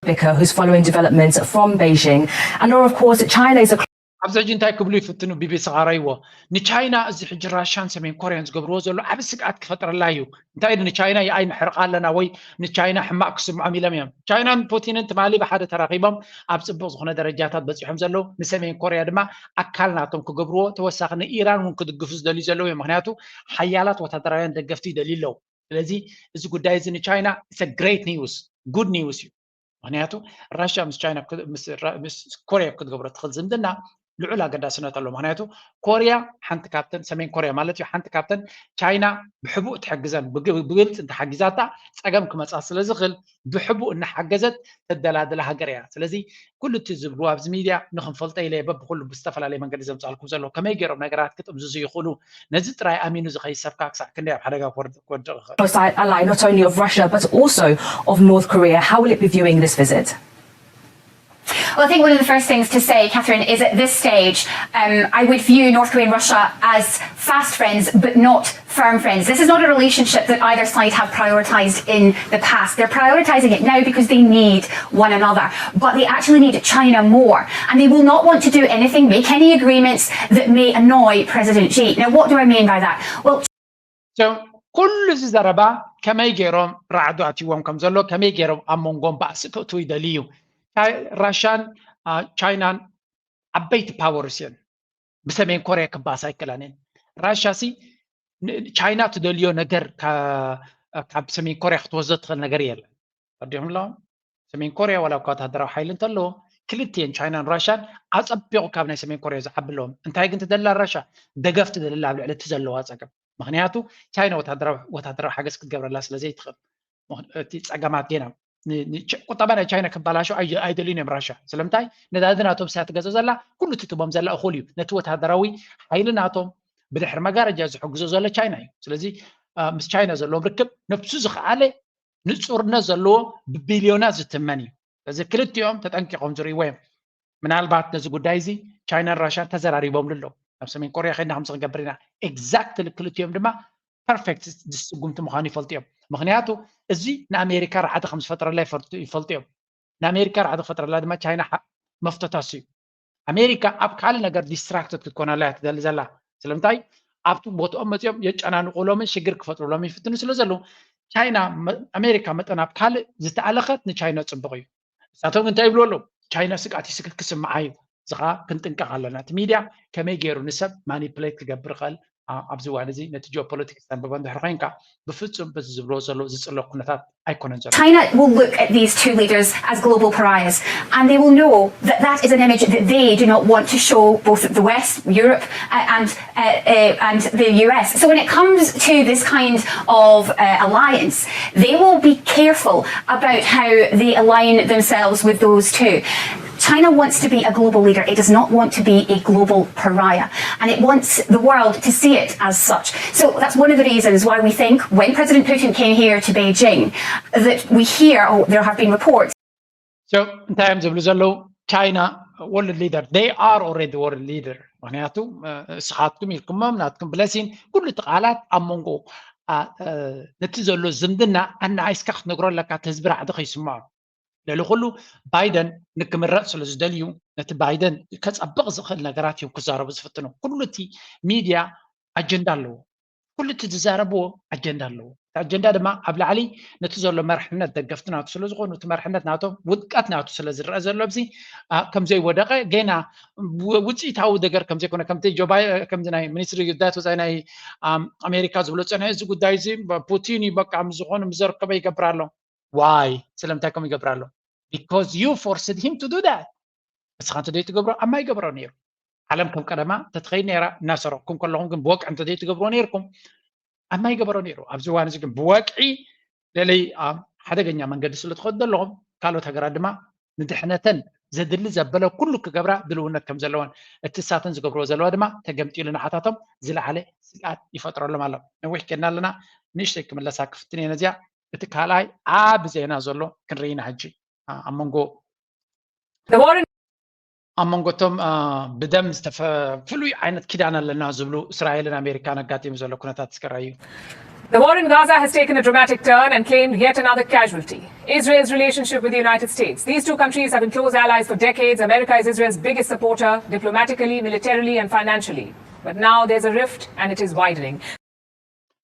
Biko, who's following developments from Beijing. And Laura, of course, China is a ኣብዚ ሕጂ እንታይ ክብሉ ይፍትኑ? ቢቢሲ ቃረይዎ። ንቻይና እዚ ሕጂ ራሻን ሰሜን ኮርያን ዝገብርዎ ዘሎ ዓብ ስግኣት ክፈጥረላ እዩ። እንታይ ንቻይና የኣይ ንሕርቃ ኣለና ወይ ንቻይና ሕማቕ ክስምዖም ኢሎም እዮም። ቻይናን ፑቲንን ትማሊ ብሓደ ተራኺቦም ኣብ ፅቡቕ ዝኾነ ደረጃታት በፂሖም ዘለዉ፣ ንሰሜን ኮርያ ድማ ኣካል ናቶም ክገብርዎ፣ ተወሳኺ ንኢራን እውን ክድግፉ ዝደልዩ ዘለዉ እዮም። ምክንያቱ ሓያላት ወታደራውያን ደገፍቲ ይደልዩ ኣለዉ። ስለዚ እዚ ጉዳይ እዚ ንቻይና it's a great news, good news እዩ። ምክንያቱ ራሽያ ምስ ቻይና ምስ ኮርያ ክትገብሮ ትኽእል ዝምድና ልዑል ኣገዳስነት ኣለዎ። ምክንያቱ ኮርያ ሓንቲ ካብተን ሰሜን ኮርያ ማለት እዩ ሓንቲ ካብተን ቻይና ብሕቡእ ትሕግዘን ብግልፂ እንተሓጊዛታ ፀገም ክመፃ ስለ ዝኽእል ብሕቡእ እናሓገዘት ተደላድላ ሃገር እያ። ስለዚ ኩሉ እቲ ዝብሉ ኣብዚ ሚድያ ንክንፈልጦ ኢለ በብኩሉ ብዝተፈላለየ መንገዲ ዘምፃልኩም ዘሎ ከመይ ገይሮም ነገራት ክጥምዝዙ ይኽእሉ ነዚ ጥራይ ኣሚኑ ዝኸይድ ሰብካ ክሳዕ ክንደይ ኣብ ሓደጋ ክወድቕ ይኽእል? Ally not only of Russia but also of North Korea. How will it be viewing this visit? Well, I think one of the first things to say, Catherine, is at this stage, um, I would view North Korea and Russia as fast friends, but not firm friends. This is not a relationship that either side have prioritised in the past. They're prioritising it now because they need one another, but they actually need China more. And they will not want to do anything, make any agreements that may annoy President Xi. Now, what do I mean by that? Well, ኩሉ እዚ ዘረባ ከመይ ገይሮም ራዕዱ ኣትይዎም ከም ዘሎ ከመይ ገይሮም ኣብ መንጎም ባእሲ ክእትዉ ይደልዩ እዩ። ራሻን ቻይናን ዓበይቲ ፓወርስ እየን። ብሰሜን ኮርያ ክባሳ ኣይክእላን እየን። ራሻ ሲ ቻይና ትደልዮ ነገር ካብ ሰሜን ኮርያ ክትወስዶ ትኽእል ነገር የለን። ተረዲኹም ኣለኹም? ሰሜን ኮርያ ዋላ እኳ ወታደራዊ ሓይሊ እንተለዎ ክልቲኤን ቻይናን ራሻን ኣፀቢቑ ካብ ናይ ሰሜን ኮርያ ዝዓቢ ኣለዎም። እንታይ ግን ትደላ ራሻ ደገፍ ትደልላ ኣብ ልዕሊ እቲ ዘለዋ ፀገም። ምክንያቱ ቻይና ወታደራዊ ሓገዝ ክትገብረላ ስለ ዘይትኽእል እቲ ፀገማት ጌና ቁጠባ ናይ ቻይና ክበላሾ ኣይደልዩን እዮም ራሻ። ስለምንታይ ነዳዲ ናቶም ስያ ትገዝእ ዘላ ኩሉ ትትቦም ዘላ እኹል እዩ። ነቲ ወታደራዊ ሓይሊ ናቶም ብድሕሪ መጋረጃ ዝሕግዞ ዘሎ ቻይና እዩ። ስለዚ ምስ ቻይና ዘለዎም ርክብ ነብሱ ዝኸኣለ ንፁርነት ዘለዎ ብቢልዮናት ዝትመን እዩ። ስለዚ ክልቲኦም ተጠንቂቖም ዝርእይዎ እዮም። ምናልባት ነዚ ጉዳይ እዚ ቻይናን ራሻን ተዘራሪቦምሉ ኣለዉ። ናብ ሰሜን ኮርያ ከይድና ከምዚ ክንገብር ኢና። ኤግዛክትሊ ክልቲኦም ድማ ፐርፌክት ስጉምቲ ምዃኑ ይፈልጡ እዮም። ምኽንያቱ እዚ ንኣሜሪካ ራዕዲ ከም ዝፈጥረላ ይፈልጡ እዮም። ንኣሜሪካ ራዕዲ ክፈጥረላ ድማ ቻይና መፍቶታስ እዩ። ኣሜሪካ ኣብ ካልእ ነገር ዲስትራክትድ ክትኮነላ እያ ትደሊ ዘላ። ስለምንታይ ኣብቲ ቦትኦም መፂኦም የጨናንቑሎምን ሽግር ክፈጥሩሎም ይፍትኑ ስለ ዘለዉ ቻይና ኣሜሪካ መጠን ኣብ ካልእ ዝተኣለኸት ንቻይና ፅቡቕ እዩ። ንሳቶም እንታይ ይብሉ ኣለዉ? ቻይና ስግኣት ይስክት ክስምዓ እዩ። እዚ ከዓ ክንጥንቀቕ ኣለና። እቲ ሚድያ ከመይ ገይሩ ንሰብ ማኒፕሌት ክገብር ይኽእል? ኣብዚ እዋን እዚ ነቲ ጂኦፖለቲክስ ተንብቦ እንድሕር ኮይንካ ብፍፁም በዚ ዝብልዎ ዘለዉ ዝፅሎ ኩነታት ኣይኮነን ዘሎ። China will look at these two leaders as global pariahs, and they will know that that is an image that they do not want to show both the West, Europe, uh, and uh, uh, and the U S. So when it comes to this kind of uh, alliance, they will be careful about how they align themselves with those two. China wants to be a global leader. It does not want to be a global pariah. And it wants the world to see it as such. So that's one of the reasons why we think when President Putin came here to Beijing, that we hear, oh, there have been reports. So እንታይ እዮም ዝብሉ ዘለዉ? ቻይና ወርልድ ሊደር፣ they are already ወርልድ ሊደር። ምክንያቱ እስኻትኩም ኢልኩሞም ናትኩም ብለሲን ኩሉ እቲ ቃላት ኣብ መንጎ ነቲ ዘሎ ዝምድና ኣናኣይስካ ክትነግሮ ኣለካ። እቲ ህዝቢ ራዕዲ ከይስምዖ ልዕሊ ኩሉ ባይደን ንክምረፅ ስለ ዝደልዩ ነቲ ባይደን ከፀብቕ ዝኽእል ነገራት እዮም ክዛረቡ ዝፍትኑ። ኩሉ እቲ ሚድያ ኣጀንዳ ኣለዎ። ኩሉ እቲ ዝዛረብዎ ኣጀንዳ ኣለዎ። እቲ ኣጀንዳ ድማ ኣብ ላዕሊ ነቲ ዘሎ መርሕነት ደገፍቲ ናቱ ስለ ዝኾኑ እቲ መርሕነት ናቶም ውድቀት ናቱ ስለ ዝረአ ዘሎ ኣብዚ ከም ዘይወደቐ ገና ውፅኢታዊ ነገር ከም ዘይኮነ ከምቲ ጆባይ ከምዚ ናይ ሚኒስትሪ ጉዳያት ወፃኢ ናይ ኣሜሪካ ዝብሎ ፀንሐ እዚ ጉዳይ እዚ ፑቲን እዩ በቃ ምስ ዝኾነ ምስ ዘርከበ ይገብር ኣሎ። ዋይ ስለምንታይ ከም ይገብር ኣሎ? Because you forced him to do that። እስኻ እንተ ዘይትገብሮ ኣማ ይገብሮ ነይሩ። ዓለም ከም ቀደማ ተትኸይድ ነይራ እናሰረቕኩም ከለኹም ግን ብወቅዒ እንተ ዘይትገብርዎ ነይርኩም ኣማ ይገበሮ ነይሩ። ኣብዚ እዋን እዚ ግን ብወቅዒ ለለይ ሓደገኛ መንገዲ ስለ ትኸዱ ዘለኹም ካልኦት ሃገራት ድማ ንድሕነተን ዘድሊ ዘበለ ኩሉ ክገብራ ድልውነት ከም ዘለወን እቲ እሳተን ዝገብርዎ ዘለዋ ድማ ተገምጢሉ ንዓታቶም ዝለዓለ ስግኣት ይፈጥረሎም ኣሎ። ነዊሕ ኬድና ኣለና። ንእሽተይ ክምለሳ ክፍትን እየ ነዚኣ። እቲ ካልኣይ ዓቢ ዜና ዘሎ ክንርኢ ኢና ሕጂ ኣብ መንጎ The war in ኣብ መንጎ እቶም ብደም ዝተፈ ፍሉይ ዓይነት ኪዳን ኣለና ዝብሉ እስራኤልን ኣሜሪካን ኣጋጢሙ ዘሎ ኩነታት እስከ ራዩ። The war in Gaza has taken a dramatic turn and claimed yet another casualty. Israel's relationship with the United States. These two countries have been close allies for decades. America is Israel's biggest supporter, diplomatically, militarily, and financially. But now there's a rift and it is widening.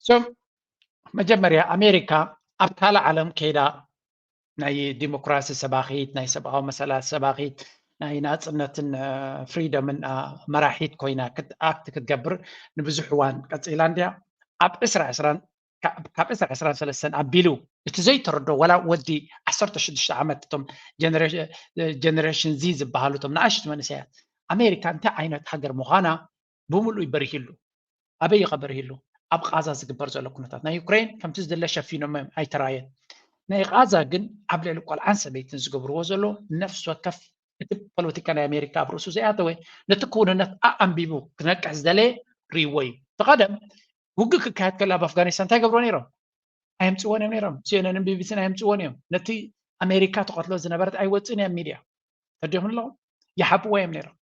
So መጀመርያ ኣሜሪካ ኣብ ካልእ ዓለም ከይዳ ናይ ዲሞክራሲ ሰባኺት፣ ናይ ሰብኣዊ መሰላት ሰባኺት፣ ናይ ናፅነትን ፍሪደምን መራሒት ኮይና ኣክት ክትገብር ንብዙሕ እዋን ቀፂላ እንድያ። ኣብ ዕስራ ዕስራን ካብ ዕስራ ዕስራን ሰለስተን ኣቢሉ እቲ ዘይተረዶ ዋላ ወዲ ዓሰርተ ሽዱሽተ ዓመት እቶም ጀነሬሽን ዚ ዝበሃሉ እቶም ንኣሽቱ መንእሰያት ኣሜሪካ እንታይ ዓይነት ሃገር ምዃና ብምሉእ በሪሂሉ። ኣበይ እዩ ከበርሂሉ? ኣብ ቃዛ ዝግበር ዘሎ ኩነታት ናይ ዩክሬን ከምቲ ዝድለ ሸፊኖም እዮም ኣይተራየን። ናይ ቃዛ ግን ኣብ ልዕሊ ቆልዓን ሰበይትን ዝገብርዎ ዘሎ ነፍሲ ወከፍ እቲ ፖለቲካ ናይ ኣሜሪካ ኣብ ርእሱ ዘይኣተወ ነቲ ክውንነት ኣኣንቢቡ ክነቅሕ ዝደለየ ርእይዎ እዩ። እቲ ቀደም ውግእ ክካየድ ከሎ ኣብ ኣፍጋኒስታን እንታይ ገብርዎ ነይሮም? ኣየምፅዎን እዮም ነይሮም። ሲኤንኤንን ቢቢሲን ኣየምፅዎን እዮም። ነቲ ኣሜሪካ ተቐትሎ ዝነበረት ኣይወፅእን እዮም ሚድያ ተዲኹም ኣለኹም ይሓብዎ እዮም ነይሮም።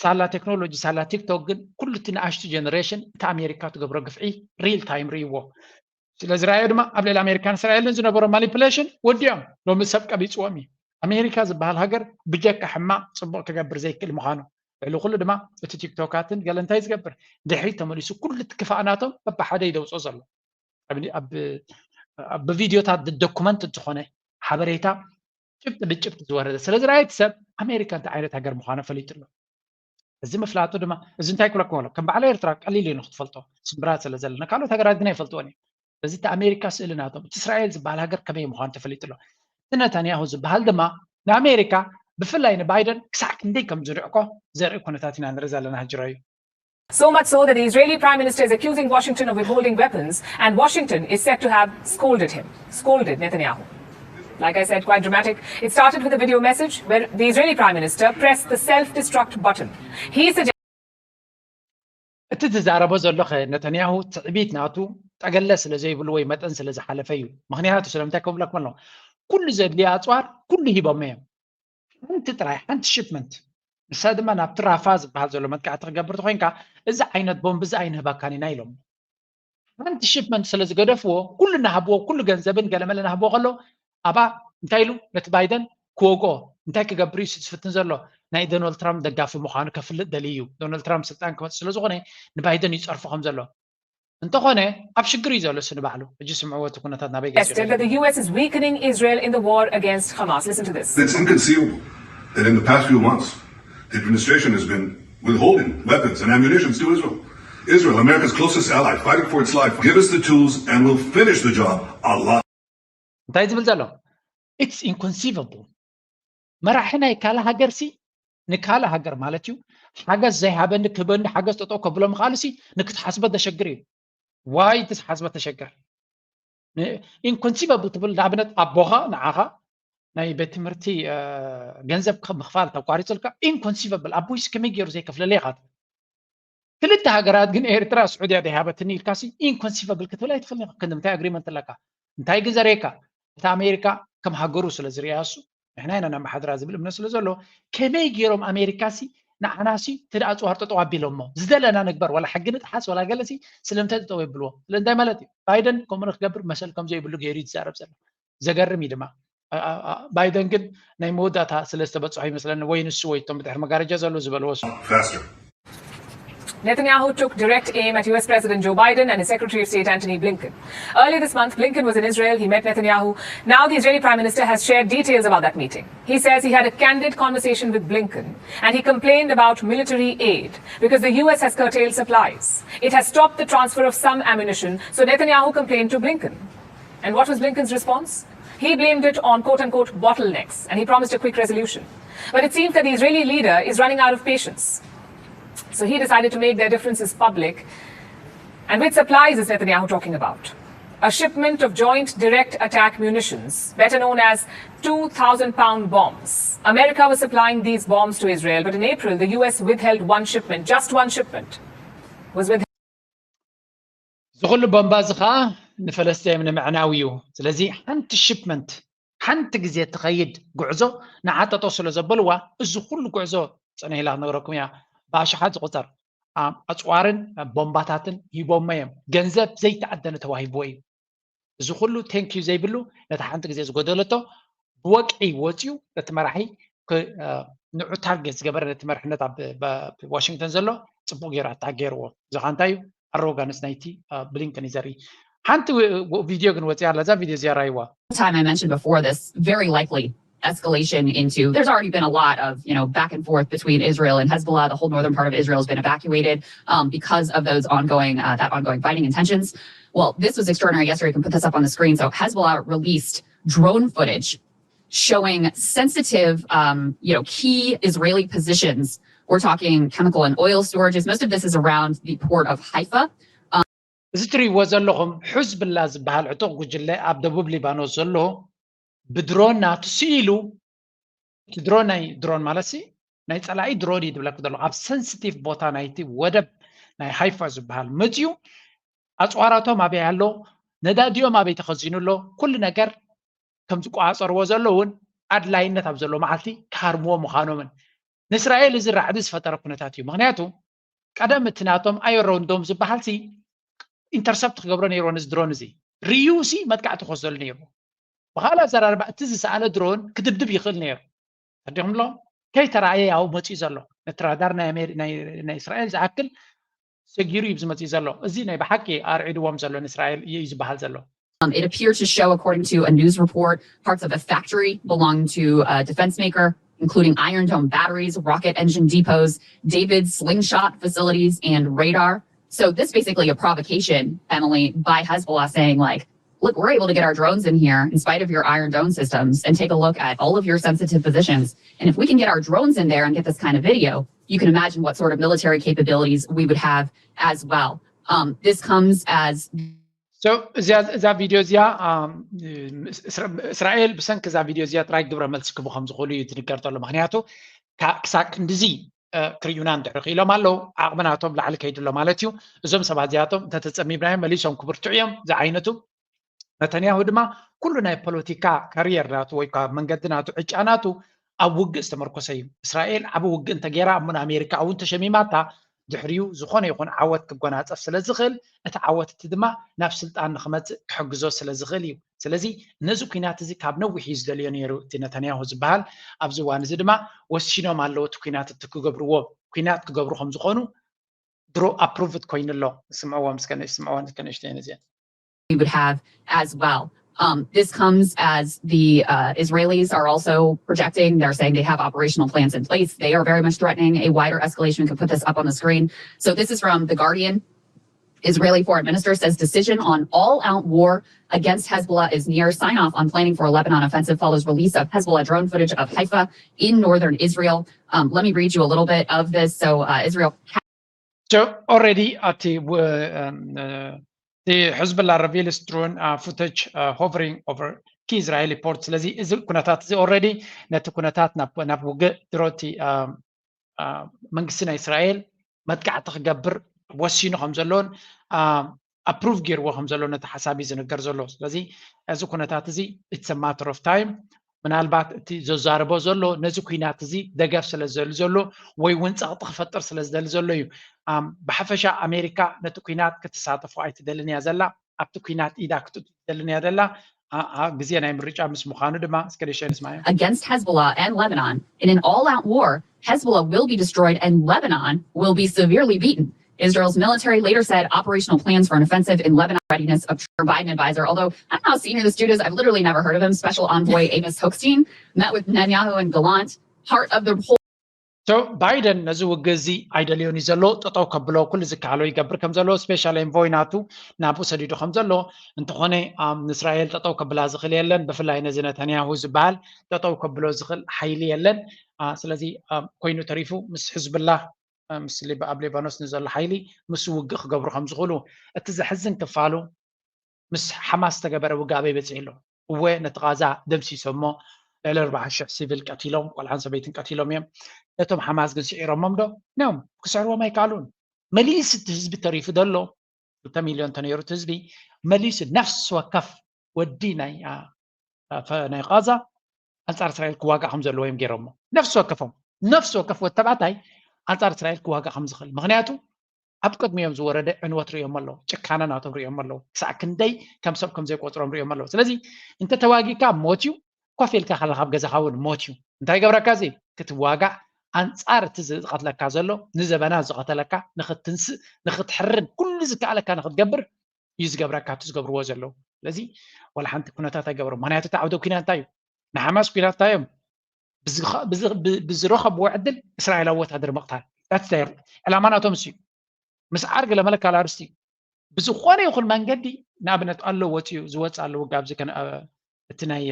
ሳላ ቴክኖሎጂ ሳላ ቲክቶክ ግን ኩሉ እቲ ንኣሽቱ ጀነሬሽን እቲ ኣሜሪካ ትገብሮ ግፍዒ ሪል ታይም ርእይዎ። ስለዚ ራእዮ ድማ ኣብ ልዕሊ ኣሜሪካን እስራኤልን ዝነበሮ ማኒፕሌሽን ወዲኦም ሎሚ ሰብ ቀቢፅዎም እዩ። ኣሜሪካ ዝበሃል ሃገር ብጀካ ሕማቕ ፅቡቕ ክገብር ዘይክእል ምዃኑ ልዕሊ ኩሉ ድማ እቲ ቲክቶካትን ገለ እንታይ ዝገብር ድሕሪት ተመሊሱ ኩሉ እቲ ክፋእ ናቶም በብሓደ እዩ ደውፅኦ ዘሎ። ብቪዲዮታት ዶኩመንት ዝኾነ ሓበሬታ ጭብጢ ብጭብጢ ዝወረደ ስለ ዝረኣየ እቲ ሰብ ኣሜሪካ እንታይ ዓይነት ሃገር ምዃና ፈሊጡ ኣሎ። እዚ ምፍላጡ ድማ እዚ እንታይ ክብለኩም ኣሎ ከም በዓል ኤርትራ ቀሊል እዩ ንክትፈልጦ ስምብራት ስለ ዘለና ካልኦት ሃገራት ግን ኣይፈልጥዎን እዮም። ስለዚ እቲ ኣሜሪካ ስእሊ ናቶም እቲ እስራኤል ዝበሃል ሃገር ከመይ ምዃኑ ተፈሊጡ ኣሎ። እቲ ነታንያሁ ዝበሃል ድማ ንኣሜሪካ ብፍላይ ንባይደን ክሳዕ ክንደይ ከም ዝንዕቆ ዘርኢ ኩነታት ኢና ንርኢ ዘለና ሕጂ ረኣዩ። So much so that the Israeli Prime Minister is accusing Washington of withholding weapons, and Washington is said to have scolded him. Scolded Netanyahu. Like I said, quite dramatic. It started with a video message where the Israeli Prime Minister pressed the self destruct button. He suggested እቲ ዝዛረቦ ዘሎ ኸ ነተንያሁ ትዕቢት ናቱ ጠገለ ስለ ዘይብሉ ወይ መጠን ስለ ዝሓለፈ እዩ። ምክንያቱ ስለምንታይ ክብለኩም ኣለኹ፣ ኩሉ ዘድልዮ ኣፅዋር ኩሉ ሂቦም እዮም። ሓንቲ ጥራይ ሓንቲ ሽፕመንት፣ ንሳ ድማ ናብቲ ራፋ ዝበሃል ዘሎ መጥቃዕቲ ክገብር ተኮይንካ እዚ ዓይነት ቦምብ እዚ ኣይንህባካን ኢና ኢሎም። ሓንቲ ሽፕመንት ስለ ዝገደፍዎ ኩሉ እናሃብዎ ኩሉ ገንዘብን ገለመለ እናሃብዎ ከሎ ኣባ እንታይ ኢሉ ነቲ ባይደን ክወግኦ እንታይ ክገብር እዩ ዝፍትን ዘሎ ናይ ዶናልድ ትራምፕ ደጋፊ ምዃኑ ከፍልጥ ደልዩ እዩ። ዶናልድ ትራምፕ ስልጣን ክመፅእ ስለ ዝኾነ ንባይደን ይፀርፎ ከም ዘሎ እንተኾነ ኣብ ሽግር እዩ ዘሎ እሱ ንባዕሉ። ሕጂ ስምዕዎ እቲ ኩነታት ናበይ ገይሩ Suggested that the U S is weakening Israel in the war against Hamas. Listen to this. It's inconceivable that in the past few months, the administration has been withholding weapons and ammunition to Israel. Israel, America's closest ally, fighting for its life. Give us the tools and we'll finish the job. A lot. እንታይ ዝብል ዘሎ it's inconceivable። መራሒ ናይ ካልእ ሃገር ሲ ንካልእ ሃገር ማለት እዩ ሓገዝ ዘይሃበኒ ክህበኒ ሓገዝ ጠጠው ከብሎ ምኽኣሉ ሲ ንክትሓስበ ዘሸግር እዩ። ዋይ ክትሓስበ ተሸግር። Inconceivable ትብል ንኣብነት ኣቦኻ ንዓኻ ናይ ቤት ትምህርቲ ገንዘብ ምኽፋል ተቋሪፅልካ inconceivable ኣቦይስ ከመይ ገይሩ ዘይከፍለለይ ኢኻ ትብል። ክልተ ሃገራት ግን ኤርትራ ስዑድያ ዘይሃበትኒ ኢልካሲ inconceivable ክትብል ኣይትኽእልን ኢኻ። ክንዲ ምንታይ ኣግሪመንት ኣለካ እንታይ ግን ዘርእየካ እቲ ኣሜሪካ ከም ሃገሩ ስለ ዝርኣያ እሱ ንሕና ኢና ነመሓድራ ዝብል እምነት ስለ ዘሎ ከመይ ገይሮም ኣሜሪካሲ ንዓናሲ እቲ ደኣ ኣፅዋር ጠጠው ኣቢሎሞ ዝደለና ንግበር ዋላ ሕጊ ንጥሓስ ዋላ ገለሲ ስለምንታይ ጠጠው የብልዎ ስለምንታይ ማለት እዩ ባይደን ከምኡ ንክገብር መሰል ከም ዘይብሉ ገይሩ እዩ ዝዛረብ ዘሎ ዘገርም እዩ ድማ ባይደን ግን ናይ መወዳእታ ስለ ዝተበፅሖ ይመስለኒ ወይ ንሱ ወይ እቶም ብድሕሪ መጋረጃ ዘሎ ዝበልዎ faster. Netanyahu took direct aim at U S President Joe Biden and his Secretary of State Antony Blinken. Earlier this month, Blinken was in Israel. He met Netanyahu. Now the Israeli Prime Minister has shared details about that meeting. He says he had a candid conversation with Blinken and he complained about military aid because the U S has curtailed supplies. It has stopped the transfer of some ammunition, so Netanyahu complained to Blinken. And what was Blinken's response? He blamed it on quote unquote bottlenecks and he promised a quick resolution. But it seems that the Israeli leader is running out of patience. So he decided to make their differences public. And which supplies is Netanyahu talking about? A shipment of joint direct attack munitions, better known as two thousand pound bombs. America was supplying these bombs to Israel, but in April, the U S withheld one shipment, just one shipment was withheld. እዚ ኩሉ ቦምባ እዚ ከዓ ንፈለስጤም ንምዕናው እዩ። ስለዚ ሓንቲ ሽፕመንት ሓንቲ ግዜ ትኸይድ ጉዕዞ ንዓጠጦ ስለ ዘበልዋ እዚ ኩሉ ጉዕዞ ፀኒሕላ ክነግረኩም እያ ብኣሽሓት ዝቁፀር ኣፅዋርን ቦምባታትን ሂቦሞ እዮም። ገንዘብ ዘይተዓደነ ተዋሂብዎ እዩ። እዚ ኩሉ ቴንኪዩ ዘይብሉ ነታ ሓንቲ ግዜ ዝጎደለቶ ብወግዒ ወፂኡ ነቲ መራሒ ንዑ ታርጌት ዝገበረ ነቲ መርሕነት ኣብ ዋሽንግተን ዘሎ ፅቡቅ ገይሩ ኣታክ ገይርዎ። እዚ ከዓ እንታይ እዩ ኣሮጋንስ ናይቲ ብሊንከን እዩ ዘርኢ። ሓንቲ ቪድዮ ግን ወፂኣ ኣላ። እዛ ቪድዮ እዚኣ ራይዋ። Time I mentioned before this very likely escalation into there's already been a lot of you know back and forth between Israel and Hezbollah, the whole northern part of Israel has been evacuated um, because of those ongoing uh, that ongoing fighting intentions. Well, this was extraordinary. Yesterday, you can put this up on the screen. So Hezbollah released drone footage showing sensitive, um, you know, key Israeli positions. We're talking chemical and oil storages. Most of this is around the port of Haifa. እዚ ትሪእዎ ዘለኹም ሕዝብላ ዝበሃል ዕጡቕ ጉጅለ ኣብ ደቡብ ሊባኖስ ዘሎ ብድሮን ናቱ ስኢሉ እቲ ድሮን ናይ ድሮን ማለት ሲ ናይ ፀላኢ ድሮን እዩ ዝብለክ ዘሎ ኣብ ሰንስቲቭ ቦታ ናይቲ ወደብ ናይ ሃይፋ ዝበሃል መፅዩ ኣፅዋራቶም ኣበይ ኣሎ ነዳዲኦም ኣበይ ተኸዚኑ ኣሎ ኩሉ ነገር ከም ዝቆፃፀርዎ ዘሎ እውን ኣድላይነት ኣብ ዘሎ መዓልቲ ክሃርምዎ ምዃኖምን ንእስራኤል እዚ ራዕዲ ዝፈጠረ ኩነታት እዩ። ምክንያቱ ቀደም እቲ ናቶም ኣይሮን ዶም ዝበሃል ሲ ኢንተርሰፕት ክገብሮ ነይርዎ ነዚ ድሮን እዚ ርዩ ሲ መጥቃዕቲ ክወስደሉ ነይርዎ። ብካልእ ኣዘራርባ እቲ ዝሰኣለ ድሮን ክድብድብ ይኽእል ነይሩ። ተረዲኹም ኣሎ ከይተረኣየ ያው መፅዩ ዘሎ ነቲ ራዳር ናይ እስራኤል ዝኣክል ሰጊሩ እዩ ዝመፅእ ዘሎ። እዚ ናይ ብሓቂ ኣርዒድዎም ዘሎ ንእስራኤል እዩ ዝበሃል ዘሎ። Um, it appeared to show, according to a news report, parts of a factory belonging to a defense maker, including Iron Dome batteries, rocket engine depots, David slingshot facilities, and radar. So this basically a provocation, Emily, by Hezbollah saying like, look, we're able to get our drones in here in spite of your Iron Dome systems and take a look at all of your sensitive positions. And if we can get our drones in there and get this kind of video, you can imagine what sort of military capabilities we would have as well. Um, this comes as እዛ ቪድዮ እዚኣ እስራኤል ብሰንኪ እዛ ቪድዮ እዚኣ ጥራይ ግብረ መልሲ ክቡ ከም ዝኽእሉ እዩ ዝንገር ዘሎ። ምክንያቱ ክሳብ ክንድዚ ክርእዩና እንድሕር ክኢሎም ኣለዉ፣ ዓቕሚ ናቶም ላዕሊ ከይዱ ኣሎ ማለት እዩ። እዞም ሰባት እዚኣቶም እንተተጸሚምናዮም መሊሶም ክብርትዑ እዮም ዝዓይነቱ። ነተንያሁ ድማ ኩሉ ናይ ፖለቲካ ካሪየር ናቱ ወይ ከዓ መንገዲ ናቱ፣ ዕጫ ናቱ ኣብ ውግእ ዝተመርኮሰ እዩ። እስራኤል ዓቢ ውግእ እንተገይራ እሞ ንኣሜሪካ እውን ተሸሚማታ ድሕሪኡ ዝኾነ ይኹን ዓወት ክጎናጸፍ ስለ ዝኽእል፣ እቲ ዓወት እቲ ድማ ናብ ስልጣን ንኽመጽእ ክሕግዞ ስለ ዝኽእል እዩ። ስለዚ ነዚ ኲናት እዚ ካብ ነዊሕ እዩ ዝደልዮ ነይሩ እቲ ነተንያሁ ዝበሃል። ኣብዚ እዋን እዚ ድማ ወሲኖም ኣለዉ እቲ ኲናት እቲ ክገብርዎ። ኲናት ክገብሩ ከም ዝኾኑ ድሮ ኣፕሩቭድ ኮይኑ ኣሎ። ስምዕዎም እስከ፣ ስምዕወን እስከ ንእሽተይ ነዚአን። We would have as well. Um, this comes as the uh, Israelis are also projecting. They're saying they have operational plans in place. They are very much threatening a wider escalation. We can put this up on the screen. So this is from The Guardian. Israeli foreign minister says decision on all-out war against Hezbollah is near. Sign off on planning for a Lebanon offensive follows release of Hezbollah drone footage of Haifa in northern Israel. Um, let me read you a little bit of this. So uh, Israel So already ኣቲ እቲ ሕዝብላ reveals drone footage hovering over key Israeli port። ስለዚ እዚ ኩነታት እዚ already ነቲ ኩነታት ናብ ውግእ ድሮቲ መንግስቲ ናይ እስራኤል መጥቃዕቲ ክገብር ወሲኑ ከም ዘሎን ኣፕሩቭ ገይርዎ ከም ዘሎ ነቲ ሓሳብ እዩ ዝንገር ዘሎ። ስለዚ እዚ ኩነታት እዚ it's a matter of time። ምናልባት እቲ ዘዛርቦ ዘሎ ነዚ ኩናት እዚ ደገፍ ስለ ዝደሊ ዘሎ ወይ እውን ፀቕጢ ክፈጥር ስለ ዝደሊ ዘሎ እዩ። ብሓፈሻ ኣሜሪካ ነቲ ኩናት ክትሳተፎ ኣይትደልን እያ ዘላ። ኣብቲ ኩናት ኢዳ ክትእቱ ትደልን እያ ዘላ። ግዜ ናይ ምርጫ ምስ ምዃኑ ድማ እስከ ደሸ ንስማዮ። Against Hezbollah and Lebanon in an all-out war, Hezbollah will be destroyed and Lebanon will be severely beaten. Israel's military later said operational plans for an offensive in Lebanon readiness of Biden advisor. Although I don't know how senior this dude is, I've literally never heard of him. Special envoy Amos Hochstein met with Netanyahu and Gallant, heart of the whole. So ባይደን ነዚ ውግእ እዚ ኣይደልዮን እዩ ዘሎ፣ ጠጠው ከብሎ ኩሉ ዝከኣሎ ይገብር ከም ዘሎ፣ special envoy ናቱ ናብኡ ሰዲዱ ከም ዘሎ። እንተኾነ ንእስራኤል ጠጠው ከብላ ዝኽእል የለን፣ ብፍላይ ነዚ ነታንያሁ ዝበሃል ጠጠው ከብሎ ዝኽእል ሓይሊ የለን። ስለዚ ኮይኑ ተሪፉ ምስ ሕዝብላ ምስ ኣብ ሌባኖስ ንዘሎ ሓይሊ ምስ ውግእ ክገብሩ ከም ዝኽእሉ። እቲ ዘሕዝን ክፋሉ ምስ ሓማስ ዝተገበረ ውግእ ኣበይ በፂሑ ኣሎ? እወ ነቲ ቃዛ ደምሲሶሞ፣ ልዕሊ ኣርባዓ ሽሕ ሲቪል ቀቲሎም፣ ቆልዓን ሰበይትን ቀቲሎም እዮም። ነቶም ሓማስ ግን ስዒሮሞም ዶ? ኖም፣ ክስዕርዎም ኣይከኣሉን። መሊስ እቲ ህዝቢ ተሪፉ ዘሎ፣ ክልተ ሚልዮን ተነይሩ እቲ ህዝቢ መሊሱ ነፍሲ ወከፍ ወዲ ናይ ናይ ቃዛ ኣንጻር እስራኤል ክዋጋእ ከም ዘለዎ እዮም ገይሮሞ። ነፍሲ ወከፎም ነፍሲ ወከፍ ወተባዕታይ ኣንጻር እስራኤል ክዋጋእ ከም ዝኽእል። ምኽንያቱ ኣብ ቅድሚኦም ዝወረደ ዕንወት ርእዮም ኣለዉ፣ ጭካነ ናቶም ርእዮም ኣለዉ፣ ክሳዕ ክንደይ ከም ሰብ ከም ዘይቆጽሮም ርእዮም ኣለዉ። ስለዚ እንተ ተዋጊእካ ሞት እዩ፣ ኮፍ ኢልካ ከለኻ ኣብ ገዛኻ እውን ሞት እዩ። እንታይ ገብረካ እዚ ክትዋጋእ ኣንጻር እቲ ዝቐትለካ ዘሎ ንዘበና ዝቐተለካ ንኽትንስእ ንኽትሕርን ኩሉ ዝከኣለካ ንኽትገብር እዩ ዝገብረካ እቲ ዝገብርዎ ዘለዉ። ስለዚ ዋላ ሓንቲ ኩነታት ኣይገብሮም። ምኽንያቱ እቲ ዓውደ ኩናት እንታይ እዩ? ንሓማስ ኩናት እንታይ እዮም? ብዝረኸብዎ ዕድል እስራኤላዊ ወታደር ምቕታል ዕላማ ናቶም እሱ እዩ። ምስ ዓርግ ለመለካ ላርስቲ ብዝኾነ ይኹን መንገዲ ንኣብነት ኣሎ ወፂኡ ዝወፅ ኣሎ ውጋ ኣብዚ እቲ ናይ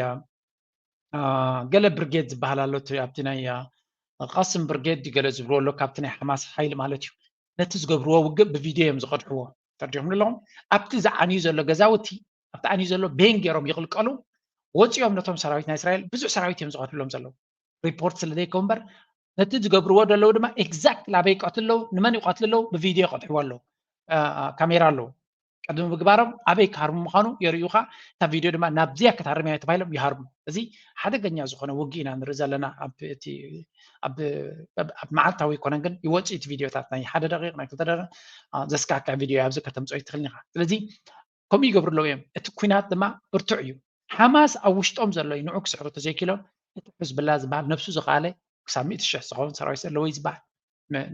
ገለ ብርጌድ ዝበሃል ኣሎ ኣብቲ ናይ ቃስም ብርጌድ ገለ ዝብልዎ ኣሎ ካብቲ ናይ ሓማስ ሓይሊ ማለት እዩ። ነቲ ዝገብርዎ ውግእ ብቪድዮ እዮም ዝቐድሕዎ። ተርዲኹም ኣለኹም ኣብቲ ዝዓንዩ ዘሎ ገዛውቲ ኣብቲ ዓንዩ ዘሎ ቤን ገይሮም ይቕልቀሉ ወፂኦም ነቶም ሰራዊት ናይ እስራኤል ብዙሕ ሰራዊት እዮም ዝቐትሎም ዘለዉ ሪፖርት ስለ ዘይከው እምበር ነቲ ዝገብርዎ ዘለዉ ድማ ኤግዛክት ኣበይ ይቀትሉ ኣለዉ ንመን ይቀትሉ ኣለዉ ብቪድዮ ይቐድሕዎ ኣለዉ። ካሜራ ኣለዉ። ቅድሚ ምግባሮም ኣበይ ክሃርሙ ምዃኑ የርእዩኻ። እታ ቪድዮ ድማ ናብዚያ ክትሃርም እያ ተባሂሎም ይሃርሙ። እዚ ሓደገኛ ዝኾነ ውግእ ኢና ንርኢ ዘለና። ኣብ መዓልታዊ ኣይኮነን ግን ይወፅእ እቲ ቪድዮታት ናይ ሓደ ደቂቕ ናይ ክልተ ደቂቕ ዘስካክዕ ቪድዮ ኣብዚ ከተምፅኦ ይትኽእል ኢኻ። ስለዚ ከምኡ ይገብሩ ኣለዉ እዮም። እቲ ኩናት ድማ ብርቱዕ እዩ። ሓማስ ኣብ ውሽጦም ዘሎ እዩ ንዑ ክስዕሩ ተዘይኪሎም እቲ ሕዝብላ ዝበሃል ነብሱ ዝኸኣለ ክሳብ ሚእቲ ሽሕ ዝኸውን ሰራዊት ዘለዎ እዩ ዝበሃል።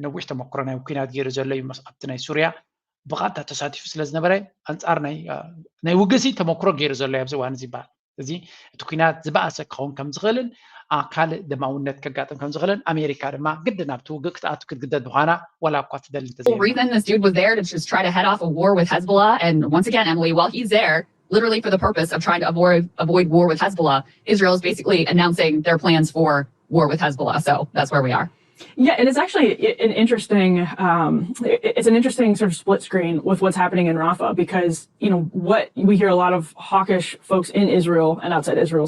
ነዊሕ ተመክሮ ናይ ኩናት ገይሩ ዘሎ እዩ። ኣብቲ ናይ ሱርያ ብቐጥታ ተሳቲፉ ስለ ዝነበረ ኣንጻር ናይ ውግእሲ ተመክሮ ገይሩ ዘሎ ኣብዚ እዋን እዚ ይበሃል። እዚ እቲ ኩናት ዝበኣሰ ክኸውን ከም ዝኽእልን ካልእ ደማውነት ከጋጥም ከም ዝኽእልን ኣሜሪካ ድማ ግድን ኣብቲ ውግእ ክትኣቱ ክትግደድ ምዃና ዋላ እኳ ትደሊ እንተዘይ reason this dude was there to just try to head off a war with Hezbollah. And once again, Emily, while he's there, literally for the purpose of trying to avoid avoid war with Hezbollah, Israel is basically announcing their plans for war with Hezbollah. So that's where we are. Yeah, and it's actually an interesting, um, it's an interesting sort of split screen with what's happening in Rafah because, you know, what we hear a lot of hawkish folks in Israel and outside Israel.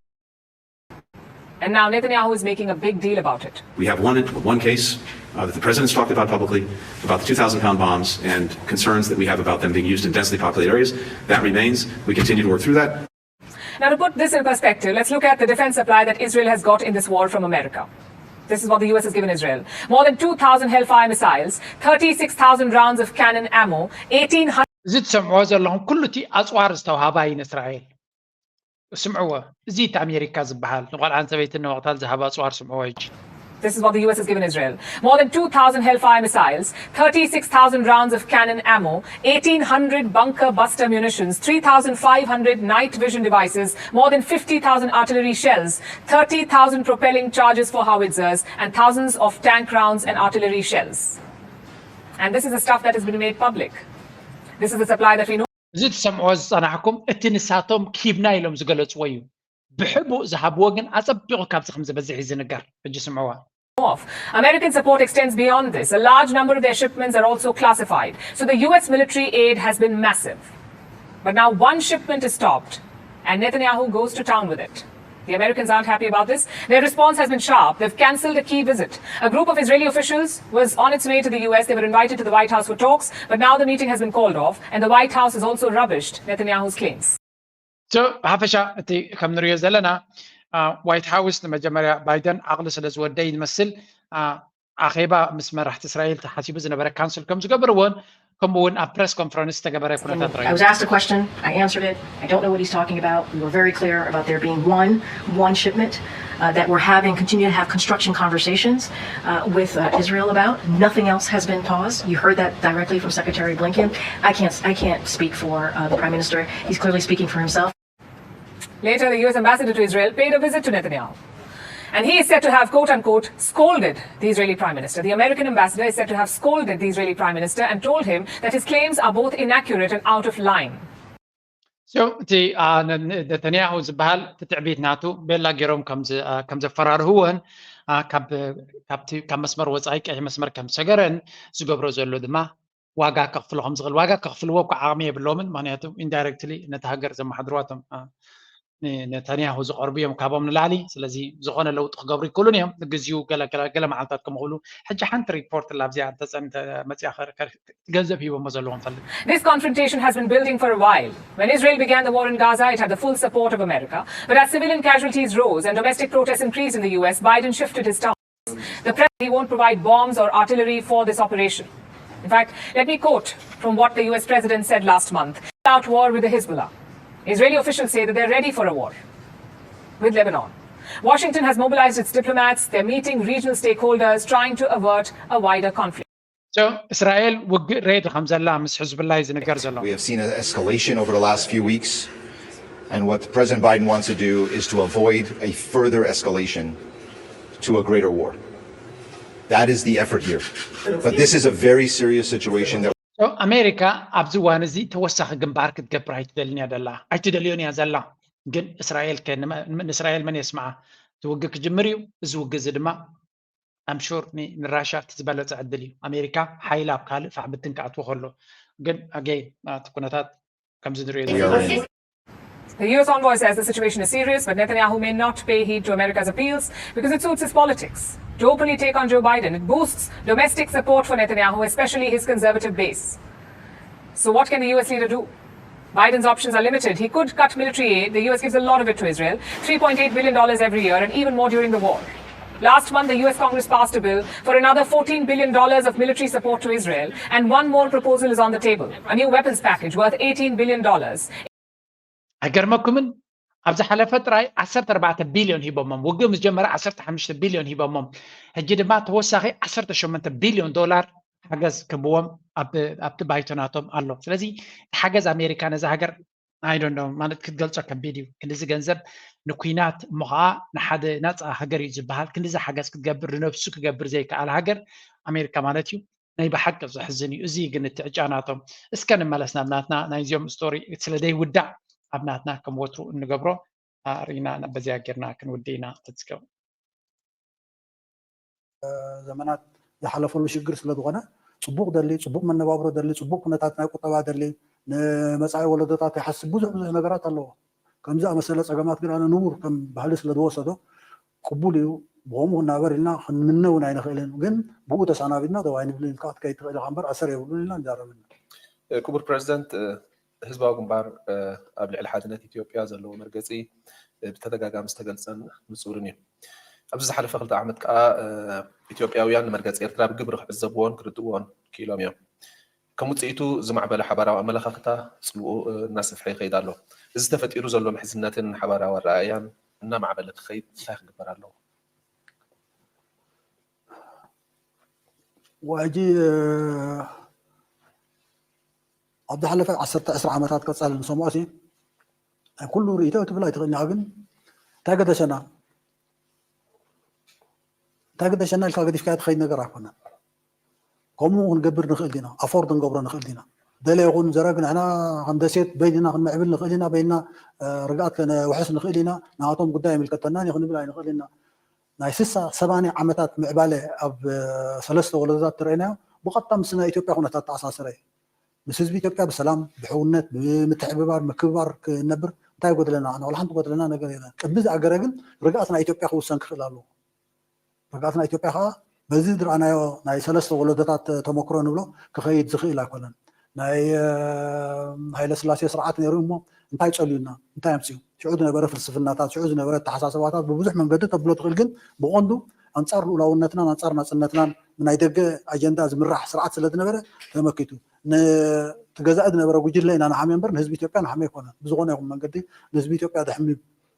And now Netanyahu is making a big deal about it. We have one, one case uh, that the president's talked about publicly, about the two thousand pound bombs and concerns that we have about them being used in densely populated areas. That remains. We continue to work through that. Now, to put this in perspective, let's look at the defense supply that Israel has got in this war from America. This is what the U S has given Israel. More than two thousand Hellfire missiles, thirty-six thousand rounds of cannon ammo, eighteen hundred እዚ ትሰምዕዎ ዘለኹም ኩሉ እቲ ኣፅዋር ዝተዋሃባ እዩ ንእስራኤል። ስምዕዎ፣ እዚ እቲ ኣሜሪካ ዝበሃል ንቆልዓን ሰበይትን ንምቕታል ዝሃባ ኣፅዋር ስምዕዎ ሕጂ። This is what the U S has given Israel. More than two thousand Hellfire missiles, thirty-six thousand rounds of cannon ammo, eighteen hundred bunker buster munitions, three thousand five hundred night vision devices, more than fifty thousand artillery shells, thirty thousand propelling charges for howitzers, and thousands of tank rounds and artillery shells. And this is the stuff that has been made public. This is the supply that we know. እዚ ትሰምዕዎ ዝፀናሕኩም እቲ ንሳቶም ኪብና ኢሎም ዝገለፅዎ እዩ። ብሕቡእ ዝሃብዎ ግን ኣፀቢቑ ካብዚ ከም ዝበዝሕ እዩ ዝንገር። ሕጂ ስምዕዋ። Off. American support extends beyond this. A large number of their shipments are also classified. So the U S military aid has been massive. But now one shipment is stopped, and Netanyahu goes to town with it. The Americans aren't happy about this. Their response has been sharp. They've cancelled a key visit. A group of Israeli officials was on its way to the U S. They were invited to the White House for talks, but now the meeting has been called off, and the White House has also rubbished Netanyahu's claims. So ብሓፈሻ እቲ ከም ንሪኦ ዘለና ዋይት ሃውስ ንመጀመርያ ባይደን ዓቕሊ ስለ ዝወደይ ዝመስል ኣኼባ ምስ መራሕቲ እስራኤል ተሓሲቡ ዝነበረ ካንስል ከም ዝገብርዎን ከምኡ እውን ኣብ ፕረስ ኮንፈረንስ ዝተገበረ ኩነታት I was asked a question, I answered it. I don't know what he's talking about. We were very clear about there being one one shipment uh, that we're having, continue to have construction conversations uh, with uh, Israel about. Nothing else has been paused. You heard that directly from Secretary Blinken. I can't I can't speak for uh, the Prime Minister. He's clearly speaking for himself. Later, the U S ambassador to Israel paid a visit to Netanyahu. And he is said to have, quote unquote, scolded the Israeli prime minister. The American ambassador is said to have scolded the Israeli prime minister and told him that his claims are both inaccurate and out of line. So እቲ ነተንያሁ ዝበሃል እቲ ትዕቢት ናቱ ቤላ ገይሮም ከም ዘፈራርህዎን ካብ መስመር ወፃኢ ቀይሕ መስመር ከም ዝሰገረን ዝገብሮ ዘሎ ድማ ዋጋ ከኽፍሎ ከም ዝኽእል ዋጋ ከኽፍልዎ እኳ ዓቕሚ የብሎምን። ምክንያቱ ኢንዳይረክትሊ ነቲ ሃገር ዘመሓድርዋ እቶም ነታንያሁ ዝቐርቡ እዮም ካቦም ንላዕሊ። ስለዚ ዝኾነ ለውጢ ክገብሩ ይክእሉን እዮም። ንግዚኡ ገለ መዓልታት ከም ክብሉ ሕጂ ሓንቲ ሪፖርት ላብዚኣ እንተፀን መፅያ ገንዘብ ሂቦሞ ዘለዎም ፈልጥ This confrontation has been building for a while. When Israel began the war in Gaza, it had the full support of America. But as civilian casualties rose and domestic protests increased in the U S, Biden shifted his stance. The president, he won't provide bombs or artillery for this operation. In fact, let me quote from what the U S president said last month about war with the Hezbollah. Israeli officials say that they're ready for a war with Lebanon. Washington has mobilized its diplomats, they're meeting regional stakeholders, trying to avert a wider conflict. እስራኤል ውግእ ሬድ ከም ዘላ ምስ ሕዝብላ እዩ ዝንገር ዘሎ። We have seen an escalation over the last few weeks, and what President Biden wants to do is to avoid a further escalation to a greater war. That is the effort here. But this is a very serious situation that ኣሜሪካ ኣብዚ እዋን እዚ ተወሳኺ ግንባር ክትገብር ኣይትደልን እያ ዘላ ኣይትደልዮን እያ ዘላ። ግን እስራኤል ንእስራኤል መን የስምዓ? እቲ ውግእ ክጅምር እዩ። እዚ ውግእ እዚ ድማ ኣምሹር ንራሻ እቲ ዝበለፀ ዕድል እዩ። ኣሜሪካ ሓይላ ኣብ ካልእ ፋሕ ብትን ክኣትዎ ከሎ ግን ኣገይ እቲ ኩነታት ከምዚ ንሪኦ ዘለና The U S envoy says the situation is serious, but Netanyahu may not pay heed to America's appeals because it suits his politics. To openly take on Joe Biden, it boosts domestic support for Netanyahu, especially his conservative base. So, what can the U S leader do? Biden's options are limited. He could cut military aid. The U S gives a lot of it to Israel, three point eight billion dollars every year, and even more during the war. Last month, the U S Congress passed a bill for another fourteen billion dollars of military support to Israel, and one more proposal is on the table, a new weapons package worth eighteen billion dollars. ኣይገርመኩምን? ኣብ ዝሓለፈ ጥራይ ዓሰርተ ኣርባዕተ ቢልዮን ሂቦሞም። ውግእ ምስ ጀመረ ዓሰርተ ሓሙሽተ ቢልዮን ሂቦሞም። ሕጂ ድማ ተወሳኺ ዓሰርተ ሸሞንተ ቢልዮን ዶላር ሓገዝ ክህብዎም ኣብቲ ባይቶ ናቶም ኣሎ። ስለዚ እቲ ሓገዝ ኣሜሪካ ነዛ ሃገር ኣይዶንዶ ማለት ክትገልጾ ከቢድ እዩ። ክንድዚ ገንዘብ ንኩናት እሞ ከዓ ንሓደ ናፃ ሃገር እዩ ዝበሃል ክንድዚ ሓገዝ ክትገብር ንነብሱ ክገብር ዘይከኣል ሃገር ኣሜሪካ ማለት እዩ። ናይ ብሓቂ ዘሕዝን እዩ። እዚ ግን እቲ ዕጫ ናቶም እስከ ንመለስ ናብ ናትና ናይዚኦም ስቶሪ ስለ ዘይውዳእ ኣብ ናትና ከም ወትሩ እንገብሮ ርኢና በዚኣ ጌርና ክንውድእ ኢና። ተዝከው ዘመናት ዝሓለፈሉ ሽግር ስለ ዝኾነ ፅቡቕ ደሊ ፅቡቕ መነባብሮ ደሊ ፅቡቕ ኩነታት ናይ ቁጠባ ደሊ ንመፃኢ ወለዶታት ይሓስብ ብዙሕ ብዙሕ ነገራት ኣለዎ። ከምዚ ኣመሰለ ፀገማት ግን ኣነ ንቡር ከም ባህሊ ስለ ዝወሰዶ ቅቡል እዩ። ብኸምኡ ክናበር ኢልና ክንምነ እውን ኣይንኽእልን። ግን ብኡ ተሳናቢድና ደው ኣይንብልን ኢልካ ክትከይድ ትኽእል ኢኻ እምበር ኣሰር የብሉን ኢልና ንዛረብ። ክቡር ፕረዚደንት፣ ህዝባዊ ግንባር ኣብ ልዕሊ ሓድነት ኢትዮጵያ ዘለዎ መርገፂ ብተደጋጋሚ ዝተገልፀን ንፁርን እዩ። ኣብዚ ዝሓለፈ ክልተ ዓመት ከዓ ኢትዮጵያውያን ንመርገፂ ኤርትራ ብግብሪ ክዕዘብዎን ክርድእዎን ክኢሎም እዮም። ከም ውፅኢቱ ዝማዕበለ ሓባራዊ ኣመለኻኽታ ፅልኡ እናሰፍሐ ይኸይድ ኣሎ። እዚ ተፈጢሩ ዘሎ ምሕዝነትን ሓባራዊ ኣረኣእያን እናማዕበለ ክኸይድ እንታይ ክግበር ኣለዎ? ሕጂ ኣብ ዝሓለፈ ዓሰርተ ዕስራ ዓመታት ቀፃሊ ንሰምዖ ሲ ናይ ኩሉ ርእይቶ ትብል ኣይትኽእልኒ። ግን እንታይ ገደሸና እንታይ ገደሸና ኢልካ ገዲፍካ ትኸይድ ነገር ኣይኮነን። ከምኡ ክንገብር ንኽእል ዲና? ኣፎርድ ክንገብሮ ንኽእል ዲና? ደለ ይኹን ዘረግ ንሕና ከም ደሴት በይንና ክንምዕብል ንኽእል ኢና። በይንና ርግኣት ከነውሕስ ንኽእል ኢና። ንኣቶም ጉዳይ ይምልከተናን እዩ ክንብል ኣይንኽእል ኢና። ናይ ስሳ ሰማንያ ዓመታት ምዕባለ ኣብ ሰለስተ ወለዶታት ትረአናዮ ብቐጥታ ምስ ናይ ኢትዮጵያ ኩነታት ተኣሳሰረ እዩ። ምስ ህዝቢ ኢትዮጵያ ብሰላም ብሕውነት ብምትሕብባር ምክብባር ክንነብር እንታይ ይጎድለና? ንዕና ሓንቲ ጎድለና ነገር የለን። ቅድሚ ዝኣገረ ግን ርግኣት ናይ ኢትዮጵያ ክውሰን ክኽእል ኣለዎ። ርግኣት ናይ ኢትዮጵያ ከዓ በዚ ዝረኣናዮ ናይ ሰለስተ ወለዶታት ተመክሮ ንብሎ ክኸይድ ዝኽእል ኣይኮነን። ናይ ሃይለ ስላሴ ስርዓት ነይሩ እሞ እንታይ ፀልዩና እንታይ ኣምፅኡ? ሽዑ ዝነበረ ፍልስፍናታት ሽዑ ዝነበረ ኣተሓሳሰባታት ብብዙሕ መንገዲ ተብሎ ትኽእል፣ ግን ብቐንዱ ኣንፃር ልኡላውነትናን ኣንፃር ናፅነትናን ብናይ ደገ ኣጀንዳ ዝምራሕ ስርዓት ስለ ዝነበረ ተመኪቱ። ነቲ ገዛኢ ዝነበረ ጉጅለ ኢና ንሓምዮ እምበር ንህዝቢ ኢትዮጵያ ንሓምዮ ኣይኮነን። ብዝኾነ ይኹን መንገዲ ንህዝቢ ኢትዮጵያ ዘሕሚ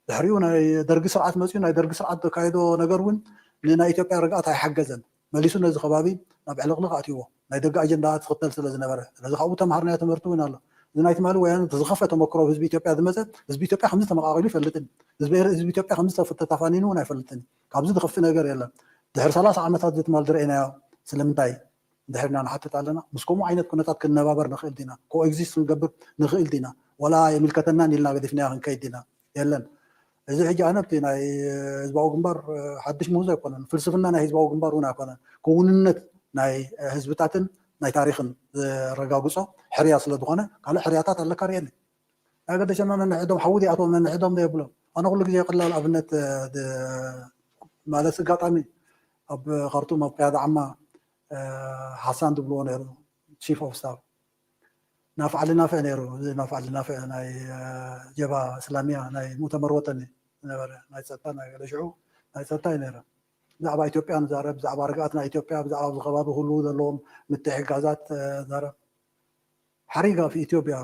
ድሕሪኡ ናይ ደርጊ ስርዓት መፅዩ ናይ ደርጊ ስርዓት ዘካየዶ ነገር እውን ንናይ ኢትዮጵያ ርግኣት ኣይሓገዘን። መሊሱ ነዚ ከባቢ ናብ ዕልቕልቕ ኣእትይዎ ናይ ደገ ኣጀንዳታት ዝኽተል ስለ ዝነበረ። ስለዚ ካብኡ ተምሃርናዮ ትምህርቲ እውን ኣሎ። እዚ ናይ ትማሊ ወያነ ዝኸፈ ተመክሮ ህዝቢ ኢትዮጵያ ዝመፀ ህዝቢ ኢትዮጵያ ከምዚ ተመቓቒሉ ይፈልጥን ህዝቢ ኢትዮጵያ ከምዚ ተፋኒኑ እውን ኣይፈልጥን። ካብዚ ዝኸፍእ ነገር የለን። ድሕሪ ሰላሳ ዓመታት እዚ ትማል ዝረአናዮ ስለምንታይ ድሕርና ንሓትት ኣለና? ምስ ከምኡ ዓይነት ኩነታት ክንነባበር ንኽእል ዲና? ኮኤግዚስት ክንገብር ንኽእል ዲና? ወላ የምልከተናን ኢልና ገዲፍናዮ ክንከይድ ዲና? የለን። እዚ ሕጂ ኣነ ኣብቲ ናይ ህዝባዊ ግንባር ሓድሽ ምህዞ ኣይኮነን፣ ፍልስፍና ናይ ህዝባዊ ግንባር እውን ኣይኮነን። ክውንነት ናይ ህዝብታትን ናይ ታሪኽን ዘረጋግጾ ሕርያ ስለ ዝኾነ ካልእ ሕርያታት ኣለካ ርእየኒ። ኣይገደሸና ነንሕዶም ሓዊ ዚኣትዎም ነንሕዶም ዘየብሎም ኣነ ኩሉ ግዜ ቀላል ኣብነት ማለት ኣጋጣሚ ኣብ ካርቱም ኣብ ቅያዳ ዓማ ሓሳን ዝብልዎ ነይሩ ቺፍ ኦፍ ስታፍ ናፍዓሊ ናፍዕ ነይሩ። እዚ ናፍዓሊ ናፍዕ ናይ ጀባ እስላሚያ ናይ ሙእተመር ወጠኒ ዝነበረ ናይ ፀጥታ ናይ ገለ ሽዑ ናይ ፀጥታ እዩ ነይረ። ብዛዕባ ኢትዮጵያ ንዛረብ፣ ብዛዕባ ርግኣት ናይ ኢትዮጵያ፣ ብዛዕባ ኣብዚ ከባቢ ክህልዉ ዘለዎም ምትሕግጋዛት ዛረብ። ሓሪጋ ፊ ኢትዮጵያ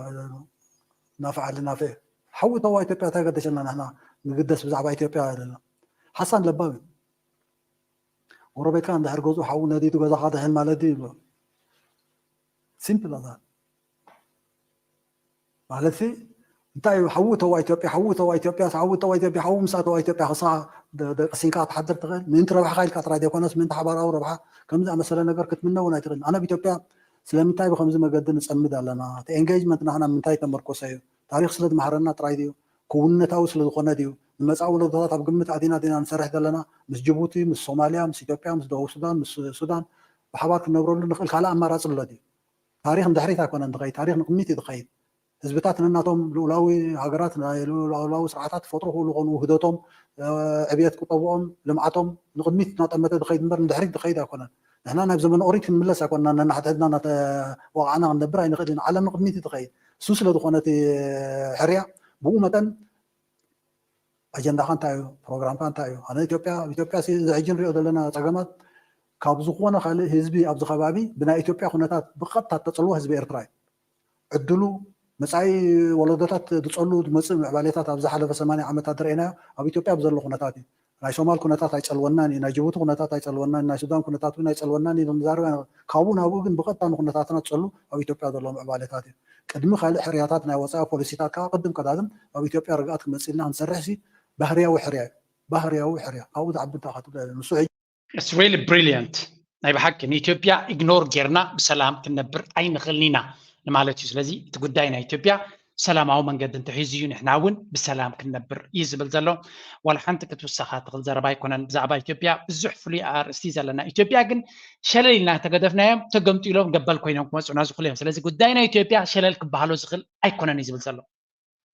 ናፍዓሊ ናፍዕ ሓዊ ተዋ ኢትዮጵያ እንታይ ገደሸና ንሕና ንግደስ ብዛዕባ ኢትዮጵያ ኣለና። ሓሳን ለባም እዩ። ጎረቤትካ እንድሕር ገዝኡ ሓዊ ነዲዱ ገዛኻ ድሕን ማለት ድዩ ይብሎ። ሲምፕል ኣዛ ማለት ሲ እንታይ እዩ ሓዊ ተዋ ኢትዮጵያ ሓዊ ተዋ ኢትዮጵያ ሓዊ ተዋ ኢትዮጵያ ሓዊ ምስ ኣተዋ ኢትዮጵያ ክስኻ ደቂሲንካ ክትሓድር ትኽእል ምእንቲ ረብሓኻ ኢልካ ጥራይ ዘይኮነስ ምእንቲ ሓባራዊ ረብሓ ከምዚ ኣመሰለ ነገር ክትምነ እውን ኣይትኽእል። ኣነ ኣብ ኢትዮጵያ ስለምንታይ ብከምዚ መገዲ ንፀምድ ኣለና? እቲ ኤንጌጅመንት ናህና ምንታይ ተመርኮሰ እዩ? ታሪኽ ስለ ዝመሃረና ጥራይ ድዩ? ክውንነታዊ ስለ ዝኾነ ድዩ? ንመፃኢ ወለዶታት ኣብ ግምት ኣቲና ዲና ንሰርሕ ዘለና? ምስ ጅቡቲ፣ ምስ ሶማልያ፣ ምስ ኢትዮጵያ፣ ምስ ደቡብ ሱዳን፣ ምስ ሱዳን ብሓባር ክንነብረሉ ንኽእል ካልእ ኣማራፂ ኣሎ ድዩ? ታሪኽ ንድሕሪት ኣይኮነን ዝኸይድ፣ ታሪኽ ንቕሚት እዩ ዝኸይድ። ህዝብታት ነናቶም ልኡላዊ ሃገራት ናይ ልኡላዊ ስርዓታት ክፈጥሩ ክኽእሉ ይኾኑ። ውህደቶም፣ ዕብየት ቁጠብኦም፣ ልምዓቶም ንቕድሚት እናጠመተ ዝኸይድ እምበር ንድሕሪት ዝኸይድ ኣይኮነን። ንሕና ናብ ዘመነ ኦሪት ክንምለስ ኣይኮንና ነናሕድሕድና እናተዋቕዕና ክንነብር ኣይንኽእልን። ዓለም ንቕድሚት እዩ ትኸይድ። እሱ ስለ ዝኾነ እቲ ሕርያ ብኡ መጠን ኣጀንዳኻ እንታይ እዩ? ፕሮግራምካ እንታይ እዩ? ኣነ ኢትዮጵያ ኣብ ኢትዮጵያ እዚ ሕጂ ንሪኦ ዘለና ፀገማት ካብ ዝኾነ ካልእ ህዝቢ ኣብዚ ከባቢ ብናይ ኢትዮጵያ ኩነታት ብቐጥታ እተፀልዎ ህዝቢ ኤርትራ እዩ። ዕድሉ መፃኢ ወለዶታት ዝፀሉ ዝመፅእ ምዕባሌታት ኣብ ዝሓለፈ ሰማንያ ዓመታት ዝረአናዮ ኣብ ኢትዮጵያ ብዘሎ ኩነታት እዩ። ናይ ሶማል ኩነታት ኣይፀልወናን እዩ፣ ናይ ጅቡቲ ኩነታት ኣይፀልወናን፣ ናይ ሱዳን ኩነታት እውን ኣይፀልወናን እዩ ንዛረብ። ካብኡ ናብኡ ግን ብቐጥታ ንኩነታትና ዝፀሉ ኣብ ኢትዮጵያ ዘሎ ምዕባሌታት እዩ። ቅድሚ ካልእ ሕርያታት ናይ ወፃኢ ፖሊሲታት ከዓ ቅድም ቀዳድም ኣብ ኢትዮጵያ ርግኣት ክመፅእ ኢልና ክንሰርሕ ሲ ባህርያዊ ሕርያ እዩ። ባህርያዊ ሕርያ ካብኡ ዝዓቢ እንታይ ክትብል ንሱ ሕጂ It's really brilliant። ናይ ብሓቂ ንኢትዮጵያ ኢግኖር ጌርና ብሰላም ክንነብር ኣይንኽእልን ኢና ንማለት እዩ። ስለዚ እቲ ጉዳይ ናይ ኢትዮጵያ ሰላማዊ መንገዲ እንተሒዙ እዩ ንሕና እውን ብሰላም ክንነብር እዩ ዝብል ዘሎ። ዋላ ሓንቲ ክትውሰኻ ትኽእል ዘረባ ኣይኮነን። ብዛዕባ ኢትዮጵያ ብዙሕ ፍሉይ ኣርእስቲ ዘለና ኢትዮጵያ ግን ሸለል ኢልና ተገደፍናዮም ተገምጢሎም ገበል ኮይኖም ክመፁና ዝኽእሉ እዮም። ስለዚ ጉዳይ ናይ ኢትዮጵያ ሸለል ክበሃሎ ዝኽእል ኣይኮነን እዩ ዝብል ዘሎ።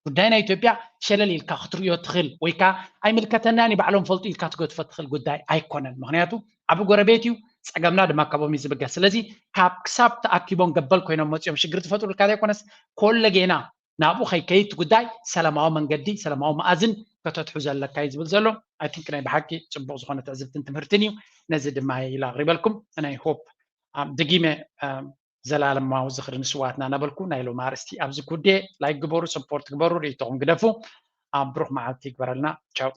ጉዳይ ናይ ኢትዮጵያ ሸለል ኢልካ ክትርእዮ ትኽእል ወይ ከዓ ኣይምልከተናን ባዕሎም ፈልጡ ኢልካ ትገድፎ ትኽእል ጉዳይ ኣይኮነን። ምክንያቱ ዓቢ ጎረቤት እዩ፣ ፀገምና ድማ ካብኦም እዩ ዝብገስ። ስለዚ ካብ ክሳብ ተኣኪቦም ገበል ኮይኖም መፂኦም ሽግር ዝፈጥሩልካ ዘይኮነስ ኮለጌና ናብኡ ከይከይድ ጉዳይ ሰላማዊ መንገዲ ሰላማዊ መኣዝን ከተትሑ ዘለካ እዩ ዝብል ዘሎ። ኣይ ቲንክ ናይ ብሓቂ ፅቡቅ ዝኾነ ትዕዝብትን ትምህርትን እዩ። ነዚ ድማ ኢላ ኣቅሪበልኩም ናይ ሆፕ ደጊመ ዘላለማዊ ዝኽሪ ንስዋትና ነበልኩ ናይ ሎም ኣርእስቲ ኣብዚ ኩዴ ላይክ ግበሩ ሰፖርት ግበሩ ርእይቶኹም ግደፉ። ኣብ ብሩኽ መዓልቲ ይግበረልና። ቻው።